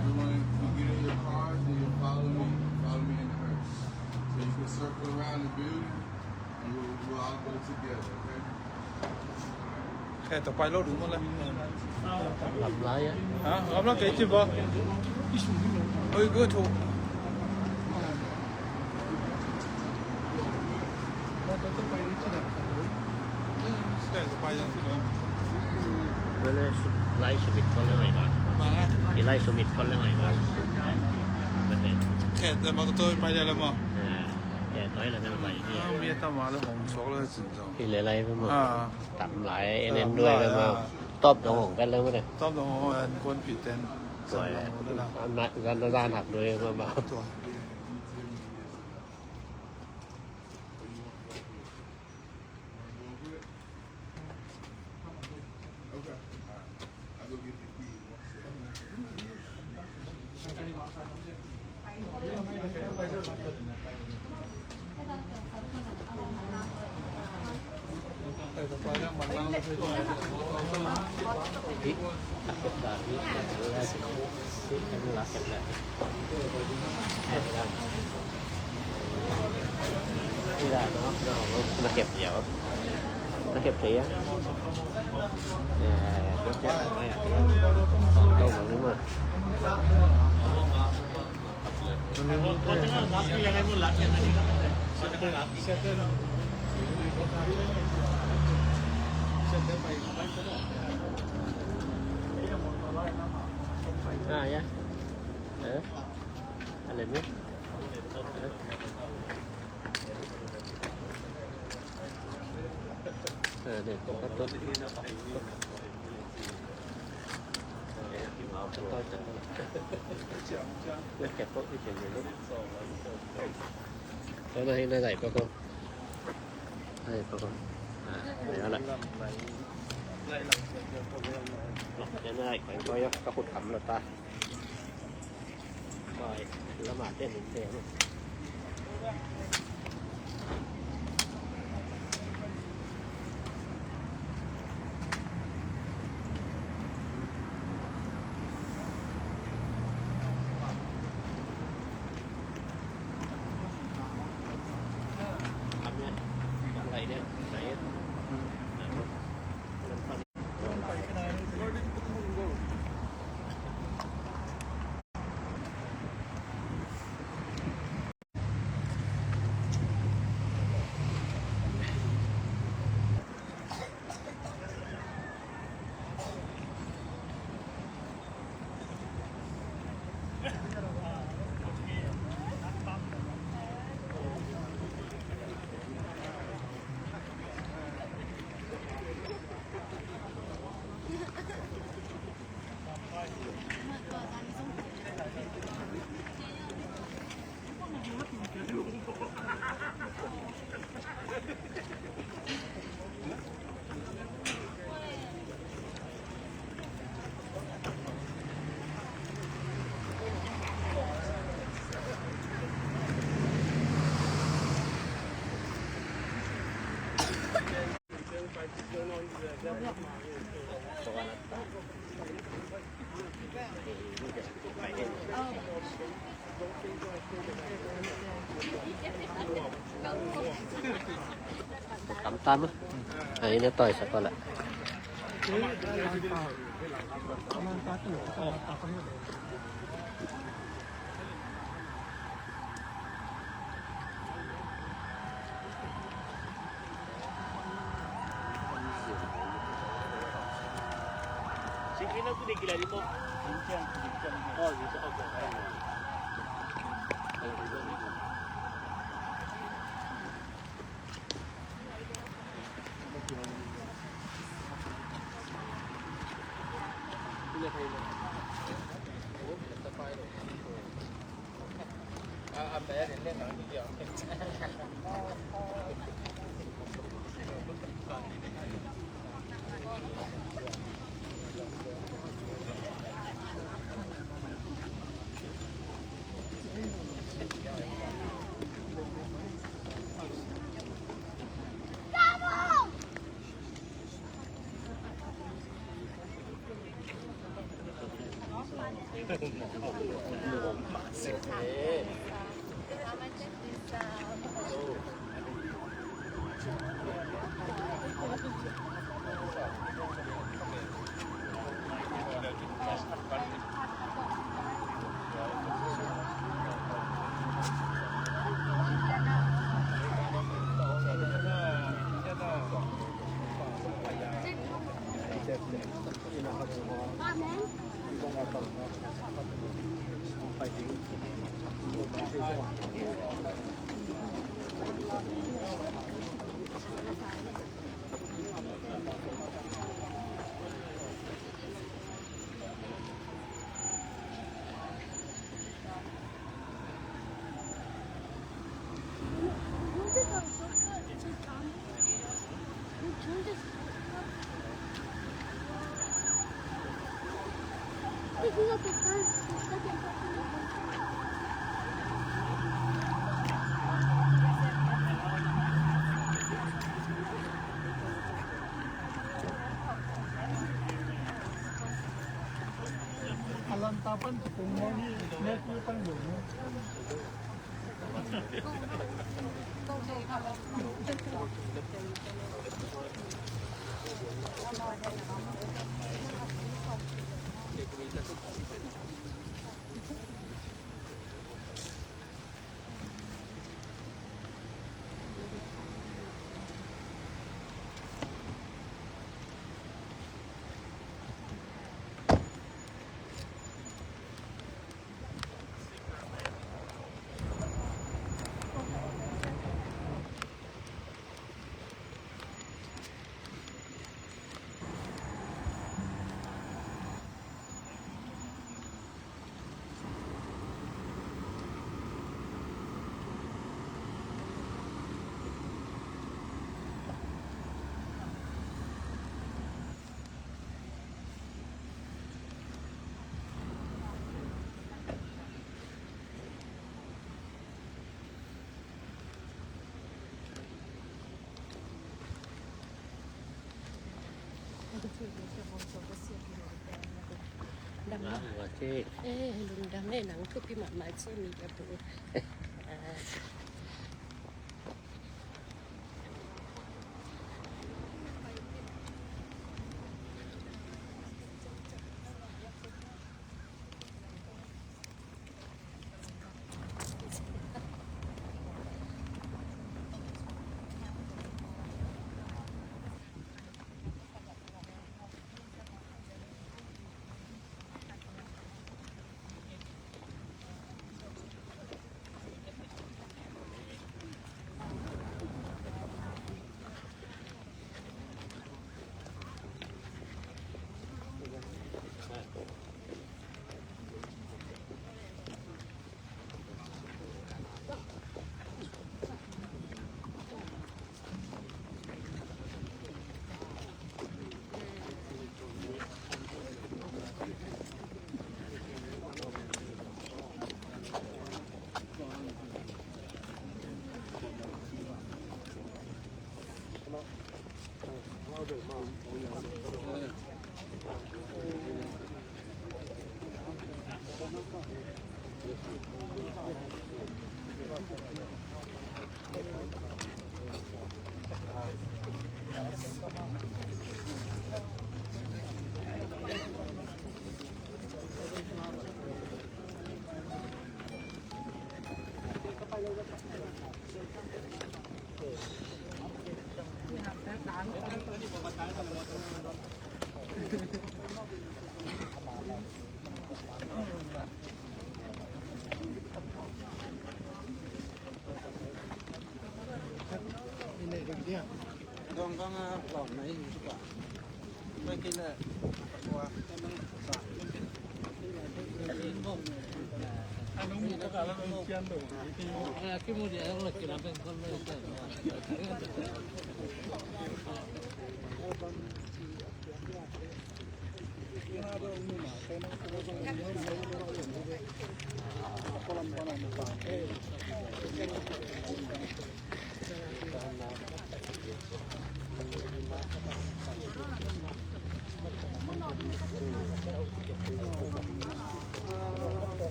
Everyone, you get in your cars and you follow me, follow me in the hearse. So you can circle around the building and we'll, we'll all go together, okay? แค่ต่อไปเราดูหมดแล้ว Lam lai ah. Ha? Lam lai kei ci ba? Oi, go to. Lai sumit ko le mai ba. Lai sumit ko le mai ba. แค่แต่มันก็ตัวไปได้แล้วมั้ง แค่ต่อยแล้วนั่นไป มีตำมาแล้วของสองเลยสินสอง อีหลายๆไปหมด อ่า ตำหลายไอ้นั่นด้วยแล้วมา ตอบดองของกันแล้วมั้งเนี่ย ตอบดองของกันคนผิดแทน สวย สำรองแล้วนะ อันนั้นร้านหักด้วยมา ตัว Mira, no, no, no, no quiero yo. No quiero que yo. Eh, no quiero, no quiero. No, no, no. Ah, ya. Eh? Alam mo? Eh? Kamtam ah. Ai, na toy sa pala. A lanta pan kipum mawk hi, Matthew pan lo. Lungdam e, nang thupi mahmah ci mi ka pu.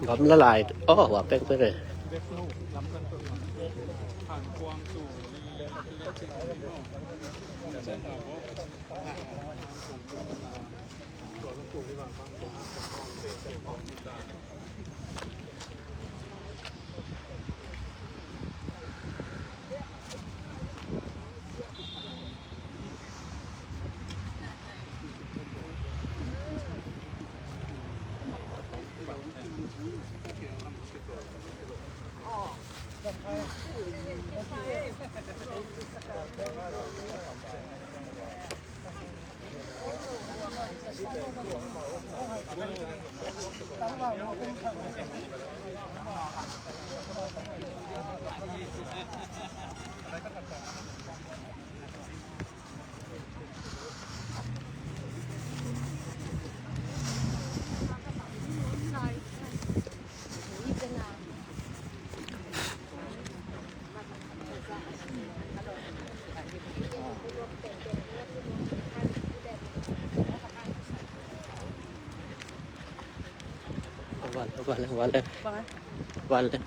Gam la lai. Oh, wa pek pek eh. Vale, vale, vale. Vale.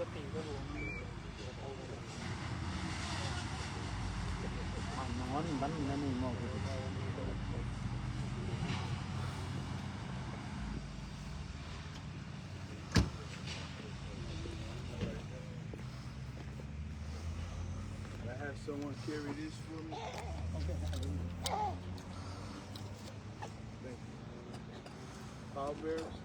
I have someone carry this for me? Thank you. Pallbearers.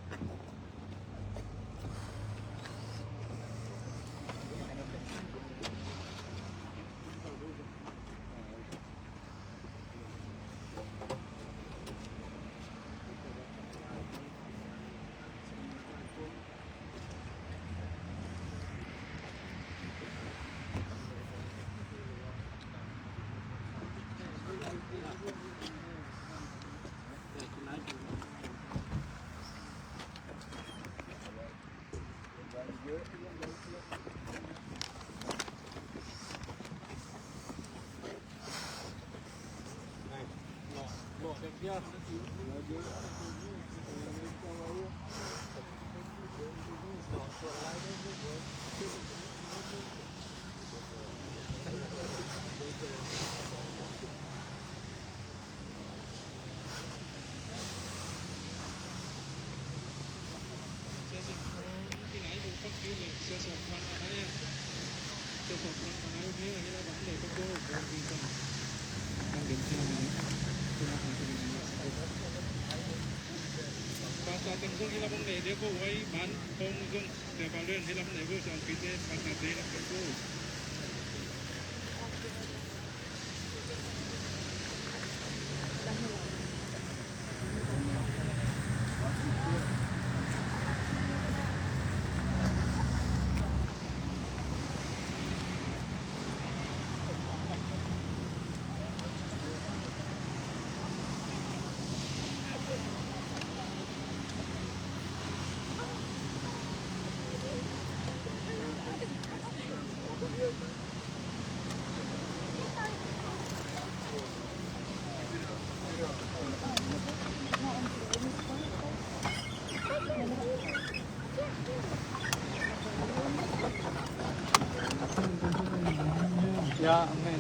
Ya, amen.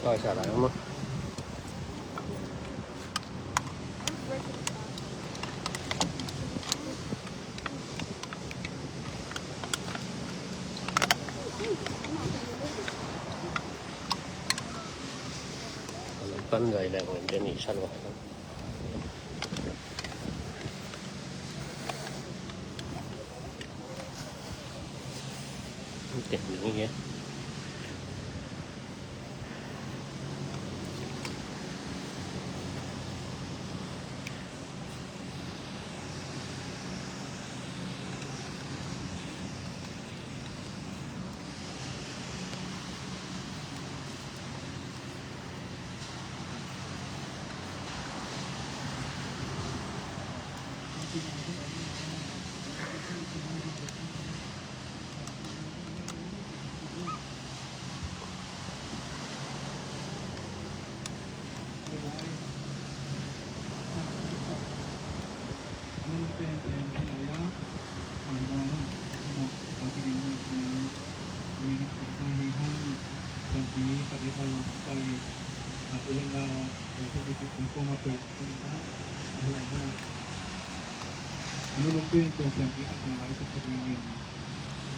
Rồi, xả lại không? Pan gai leng wen den i san wa. Tek ning ye.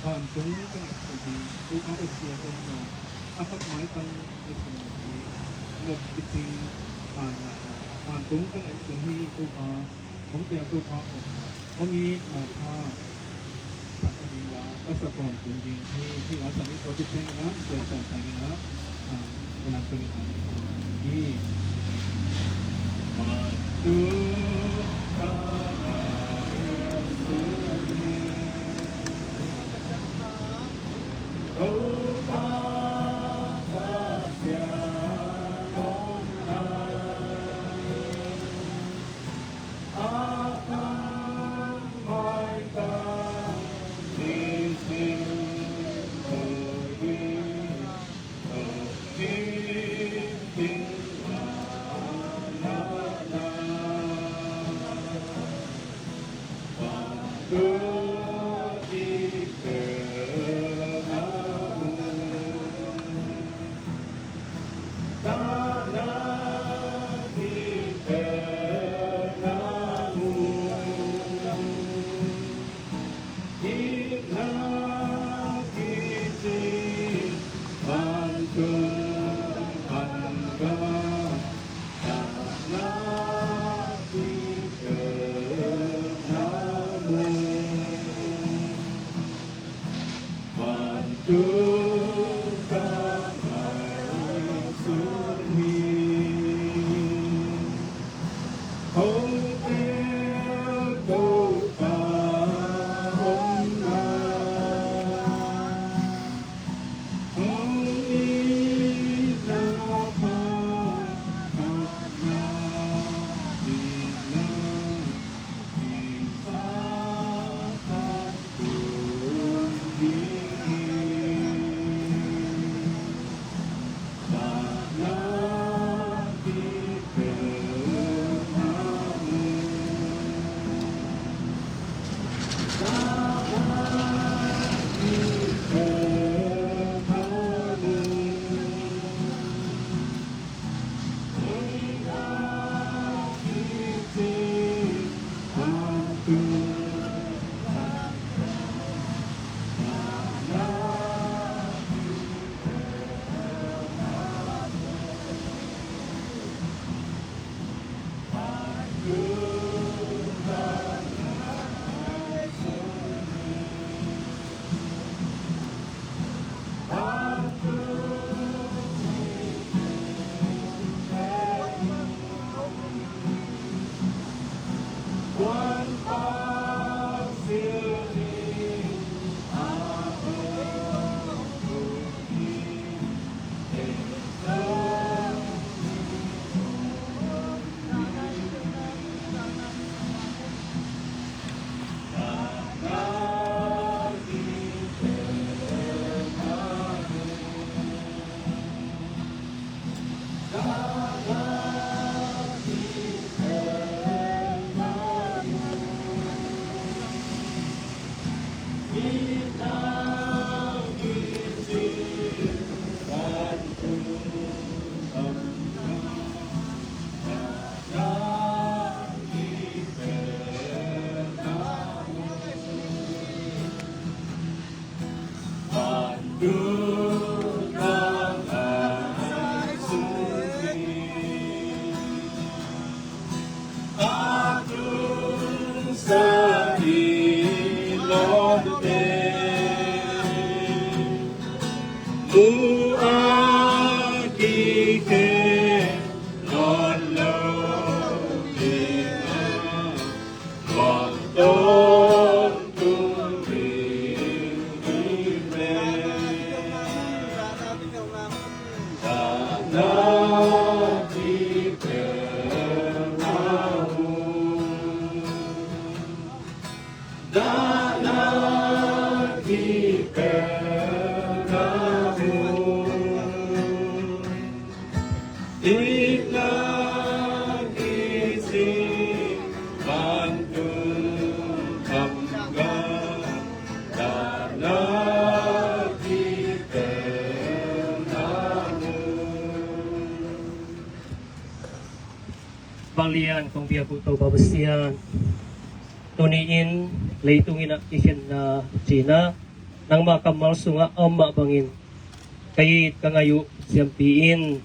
Vantung ka ngaihsun hi, Topa Pasian omna a khat maitang ngaihsun hi. Ngok kicing, vantung ka ngaihsun hi, Topa hong piang Topa omna, hong itna pha, ka sa tawntung ding hi. Hih a sang i tawh kicing na, i tawh tawntung ding a, a, Vanglian kong biak uh Topa Pasian, tuni-in leitung in ah kikhenna cihna nangma kammal sungah a om mah bangin ka it ka ngai uh Siampi in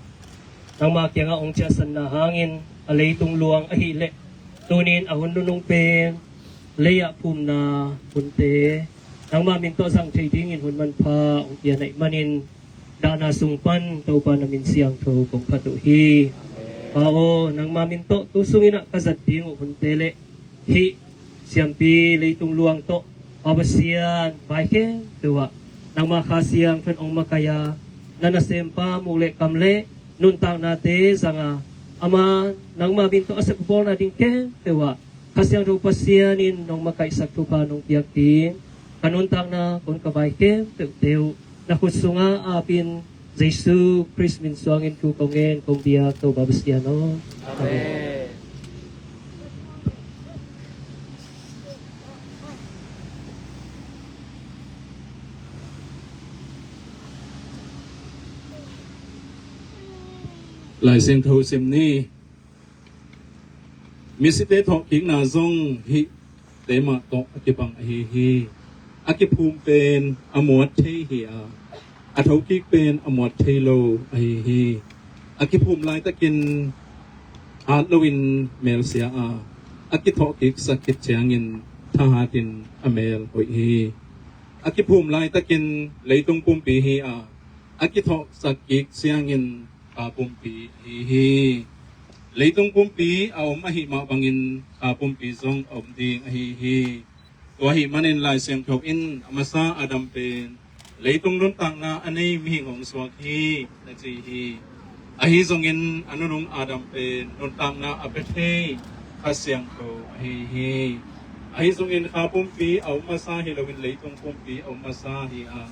nangma kiangah hong ciahsanna hangin a leitung luang ahih leh tuni-in a hun nunung pen lei-ah phumna hunte nangma min tawh zang thei dingin hun manpha hong pia na hih manin dahna sung pan Topa na min siangtho kong phat uh hi. Pa aw, nangma min tawh tu sungin ah ka zat ding uh hunte le hih Siampi leitung luang tawh Pa Pasian vai khempeuh ah nangma Kha Siangtho in hong makaih a, na nasempa muk le kam le nuntaknate zang a, ama nangma min tawh a sep a bawlna ding khempeuh ah Kha Siangtho Pasian in nong makaihsak thupha nong piak ding ka nuntakna kong ka vai khempeuhte uh na khut sungah ap in Jesu Khrist min suangin thu kong ngen kong biak Topa Pasian aw. Amen. Lai Siangtho sim ni. Misite thawhkikna zong hih te mah tawh a kibang ahi hi. A kiphum pen a muat thei hi a, a thokik pen a muat thei lo ahi hi. A kiphum laitakin at loin mel sia a, a kithawhkiksak khit ciangin thahatin a mel hoih hi. A kiphum laitakin leitung pumpi hi a, a kithawhsak kik ciangin kha pumpi ahi hi. Leitung pumpi a om ahih mah bangin kha pumpi zong a om ding ahi hi. Tua ahih manin Lai Siangtho in a masa Adam pen leitung nuntakna a nei mihing hong suak hi, na ci hi. Ahi zongin a nunung Adam pen nuntakna a pia thei Kha Siangtho ahi hi. Ahi zongin kha pumpi a om masa hi loin leitung pumpi a om masa hi a,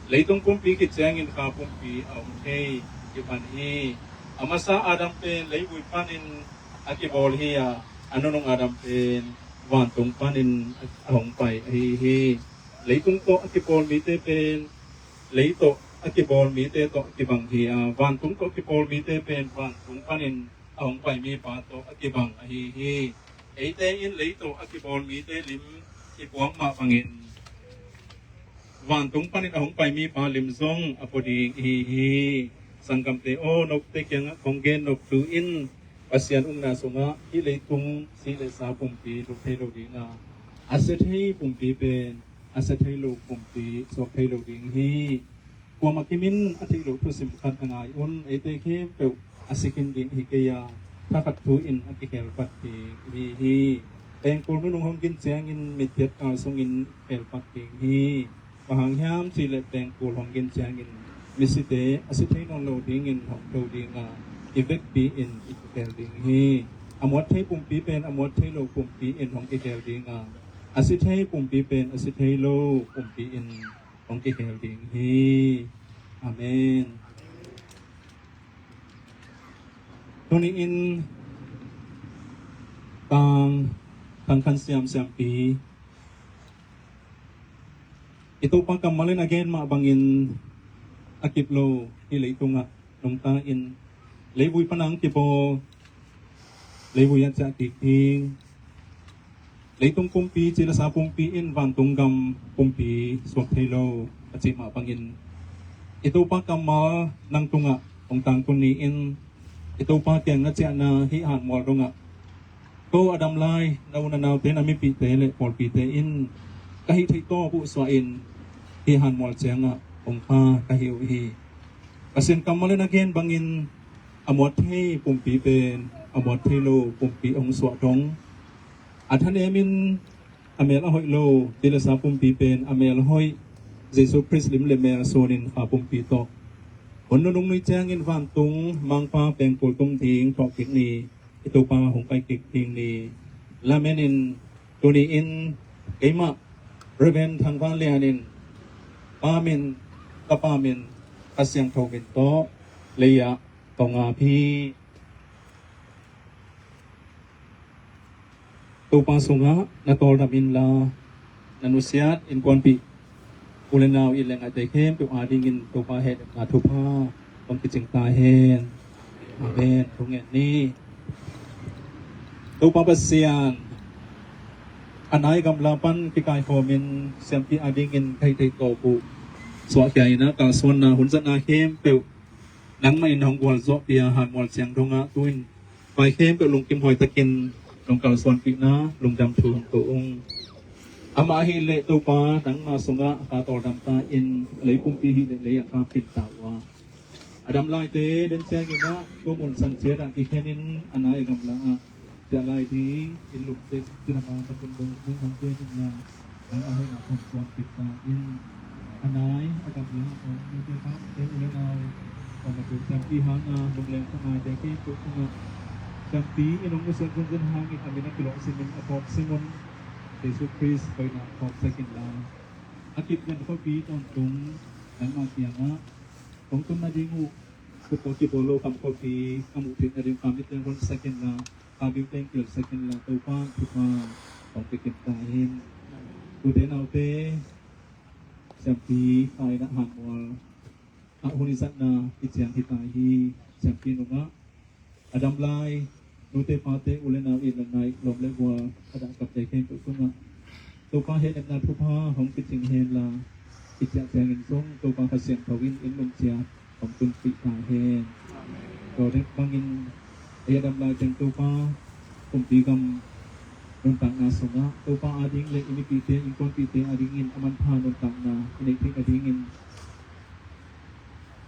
leitung pumpi khit ciangin kha pumpi a om thei hi pan hi. A masa Adam pen leivui panin a kibawl hi a, a nunung Adam pen vantung panin a hong pai ahi hi. Leitung tawh a kibawl mite pen lei tawh a kibawl mite tawh a kibang hi a, vantung tawh a kibawl mite pen vantung panin a hong pai mipa tawh a kibang ahi hi. Eite in lei tawh a kibawl mite lim i puak mah bangin vantung panin a hong pai mipa lim zong a pua ding ihi hi. Sanggamte aw, note kiangah kong gen nop thu in Pasian ukna sungah hih leitung si le sa pumpi lut thei lo ding a, a sia thei pumpi pen a sia thei lo pumpi suak thei lo ding hi. Kuamah kimin a theih loh thusim khat a ngai un, eite khempeuh a sikin ding hi kei a, thakhat thu in a kikhel pat ding ihi hi. Pengkul nunung hong gin ciangin mithiat kal sungin khel pat ding hi. Bang hang hiam cih leh pengkul hong gin ciangin misite a si thei nawn lo dingin hong tho ding a, i vekpi in i kikhel ding hi. A muat thei pumpi pen a muat thei lo pumpi in hong kikhel ding a, a si thei pumpi pen a si thei lo pumpi in hong kikhel ding hi. Amen. Tuni in Tang Thang Khan Siam Siampi i Topa kammal in a gen mah bangin a kip lo hih leitungah nungta in leivui pan a hong kibawl, leivui ah ciah kik ding, leitung pumpi, ci le sa pumpi in vantung gam pumpi suak thei lo a cih mah bangin i Topa kammal nang tungah hong tangtun ni in i Topa kiang na ciahna hih hanmual dongah ko Adam lai, na u na naute, na mipihte le pawlpite in ka hih theih tawp uh suah in hih hanmual ciangah hong kha ka hi uh hi. Pasian kammal in a gen bangin a muat thei pumpi pen a muat thei lo pumpi hong suah dong, a thanem in a mel a hoih lo, ci le sa pumpi pen a mel hoih, Jesu Khrist lim le mel suanin kha pumpi tawh hun nunung nui ciangin vantung Mangpa pengkul tung ding thawh kik ni, i Topa hong pai kik ding ni lamen in, tuni in keimah Reverend Thang Van Lian in Pa min, Tapa min, Kha Siangtho min tawh lei ah kong ap hi. Topa sungah na tawldam inla, na nusiat innkuanpih u le nau, it le ngaihte khempeuh adingin Topa hehna thupha hong kicing ta hen. Amen. Thungen ni. Topa Pasian, a nai gamla pan kikaikhawmin siampi adingin ka hih theih tawp uh suahkhia in a, kalsuanna hun zatna khempeuh nangmah in hong gualzawhpih a, hanmual ciang dongah tu-in vai khempeuh lungkim huai takin nong kalsuanpihna lungdam thu hong ko ung. Amah ahih leh Topa, nangma sungah kha tawldam ta in, lei pumpi hih leh lei ah kha phin ta uh a, a dam laite den ciangin ah tua mun san ciat ah kikhenin a nai a gamla ah ciah lai ding in lungdam, ci lam a ka tun dong ding hong pia ding la, nang a hoihna thong tuang kik ta in. A nai a gamla a om nute pate, u le nau, a ma tu siampi hanga lungleng ka ngaite khempeuh tungah siampi in hong nusiat zenzen hangin a min a kilawh simin a phawk simun Jesu Khrist hoihna phawksak inla, a kip ngen khuapi tawntung nangma kiangah hong tunna ding uh, khut tawh kibawl lo kham khuapi a muh theihna ding kha mitteng honsak inla, kha biuteng kilsak inla, Topa thupha hong pia kim ta in. Ute naute, siampi kha in ah hanmual ah hun i zatna i ciang hi ta hi. Siampi nungah a dam lai nute pate, u le nau, it le ngai, lawm le gual, a dahkapte khempeuh tungah Topa hehnepna thupha hong kicing henla, i ciah ciangin zong Topa Kha Siangtho in inn lungcia hong tunpih ta hen. Tua dek bangin ei a dam lai teng Topa kumpi gam nuntakna sungah Topa ading le i mipite, innkuanpihte adingin a manpha nuntakna i neih theih nadingin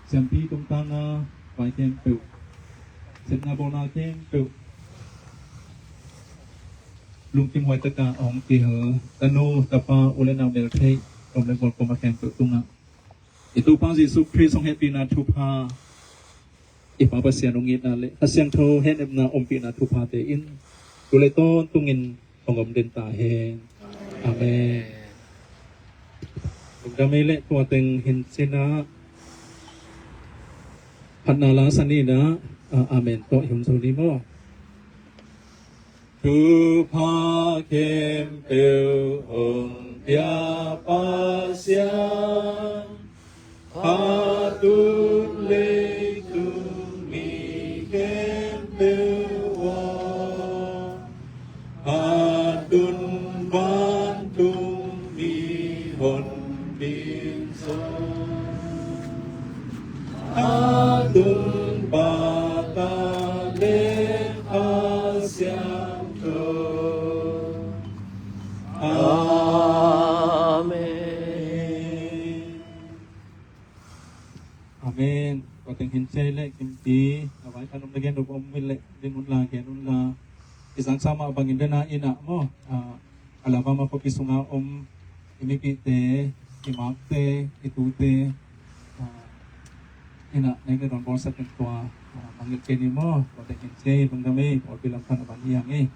siampi tungtang a vai khempeuh, sepna bawlna khempeuh lungkim huai taka a hong kihel tanu tapa u le nau meltheih, om le gual koma khempeuh tungah i Topa Jesuh Khrist hong hehpihna thupha, i Pa Pasian hong itna le Kha Siangtho hehnepna ompihnate in tu le tawntungin hong om den ta hen. Amen. Lungdam ei leh tua teng hi in, cih na phatna la san in ah, amen tawh i hun zo ni maw? Thupha khempeuh hong pia Pasian, phat un leitung mi khempeuh aw, phat un vantung mihonpi zong, phat un Pa, Ta le Kha Siangtho. Amen. Amen. Tua teng hi in, cih leh Kimpi, a vai khat om na gen dok om hi leh, ding un la, gen un la. I sang sa mah bangin den a in ah maw, ah, a lava ma khuapi sunga om i mipihte, i makte, i tute, ah, in ah nek le dawn bawlsak in tua, ah, mangngilh kei ni maw? Tua teng hi in, cih lungdam ei, pawlpi lam pan a ban hi hang ei.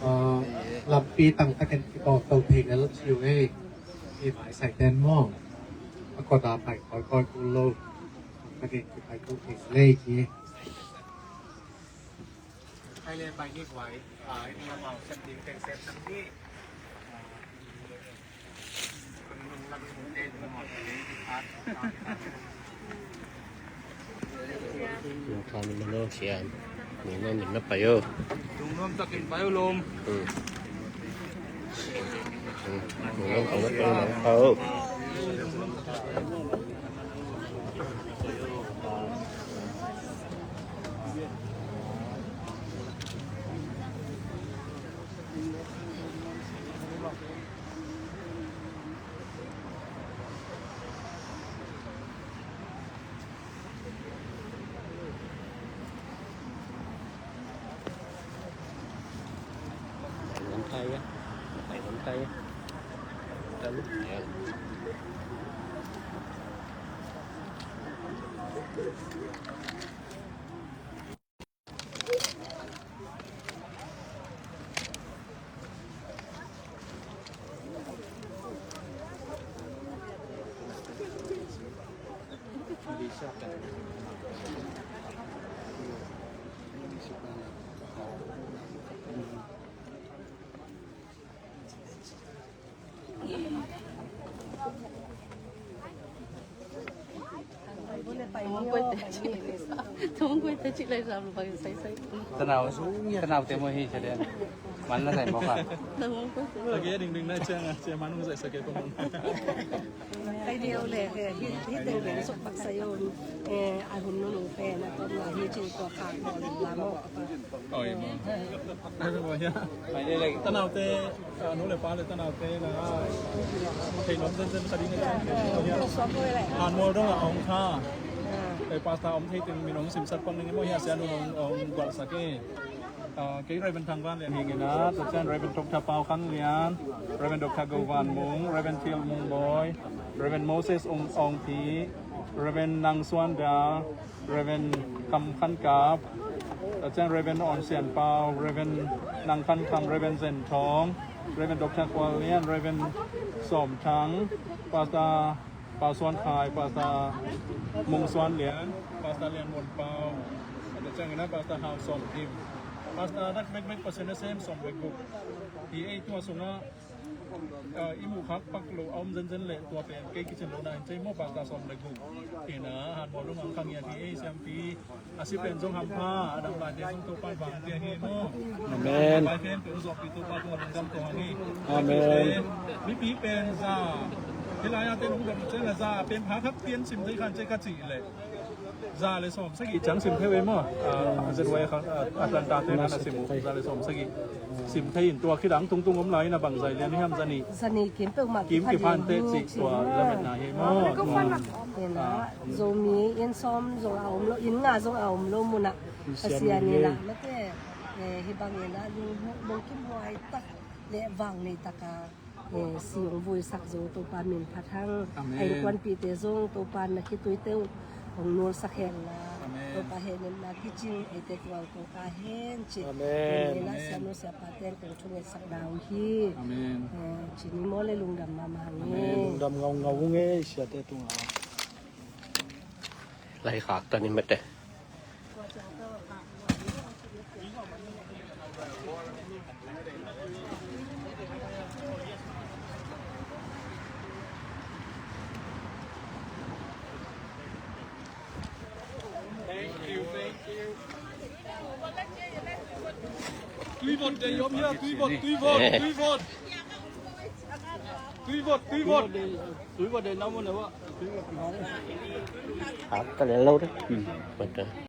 Ah, lampi tangtakin kitawngto thei lel ci uh ei. I mai sai ten maw, a kawta pai kawikawi kul lo. Tangtakin kipai kul thei lel ei ci. Hai le pai ni kuai, ah, ini lamau sem ding teng sem sang ni. Lungnuam takin pai o. Lungnuam takin pai o lom. Hmm. Hmm. Lungnuam takin pai o. Te cik lai zam lo bai sai sai. Tanau, tanau te mo hi sa den. Man na sai mo ka. Tanau ko. Lagi ding ding na ciang a, ciang man na sai sa ke ko man. Ai dia le, hi hi ding ding sok pak sai yo. Eh, a hun nu nu pe na ko na hi cik ko ka ko la mo. Oi mo. Ai mo ya. Tanau te. A nu le pa le tanau te na thei nuam zenzen ka ding a. Hanmual dong a ong kha. Ei pasta om thei teng min ong simsat pang ning maw, hia sia nun ong gualsak e. Kei Reverend Thang Van Lian hi ing a, tua ciang Reverend Doctor Pau Khan Lian, Reverend Doctor Go Van Mung, Reverend Phil Mung Boy, Reverend Moses Ung Ong Phi, Reverend Nang Suan Dal, Reverend Kam Khan Kap, tua ciang Reverend On Sian Pau, Reverend Nang Khan Kam, Reverend Zen Thong, Reverend Doctor Kual Lian, Reverend Som Thang, Pastor Pau Suan Khai, Pastor Mung Suan Lian, Pastor Lian Muan Pau, tua ciang ina Pastor Hau Som Kim, Pastor dak mek mek Pasian a sem som le guk. Hi ei tua sungah i muh khak pak lo a om zenzen leh tua pen kei kicin lo na in cei maw, pasta som le guk. Kei na han maw lung ang khang ia hi ei siampi. A si pen zong hampha a dang lai te zong Topa vang tia hi maw. Amen. Pai pen pen zong pi Topa tua lungdam tua hi. Amen. Mipi pen za. Hi lai a te lungdam cei la za pen pha khat pian sim thei khan cei khat cih leh. Za le sawm sagih ciang sim thei uh ei maw? Ah, Z Y ah, ah, Atlanta te na na sim uh, za le sawm sagih. Sim thei in tua khidang tungtung om lai na bang zai lian hiam, za nih. Za nih kim peuhmah kim kipan kipan te in cih cih tua na. Lametna hi maw? Ina, ah, Zomi inn sawm zong a om lo, inn nga zong a om lo munah. Pasian ina mate, eh, hi bang ina lungkim huai tak le vang nei taka. Eh, si hong vuisak zo Topa min phat hang. Amen. A innkuanpihte zong Topa na khitui teuh hong nulsak hen la. Amen. Topa henemna kicing eite tuang Topa hen ci. Amen. Amen. Sianu siapa ten kong thungetsak dau hi. Amen. Eh, cini maw le lungdam mahmah hang. Amen. Lungdam ngaungau hung e siate tungah. Lai khak ta ni mate. Thank you, thank you. Tui vot de yom ya, tui vot, tui vot, tui vot. Tui vot, tui vot. Tui vot de na mo na wa. Tui vot. Hak ka le lo de. Hmm. Vot de.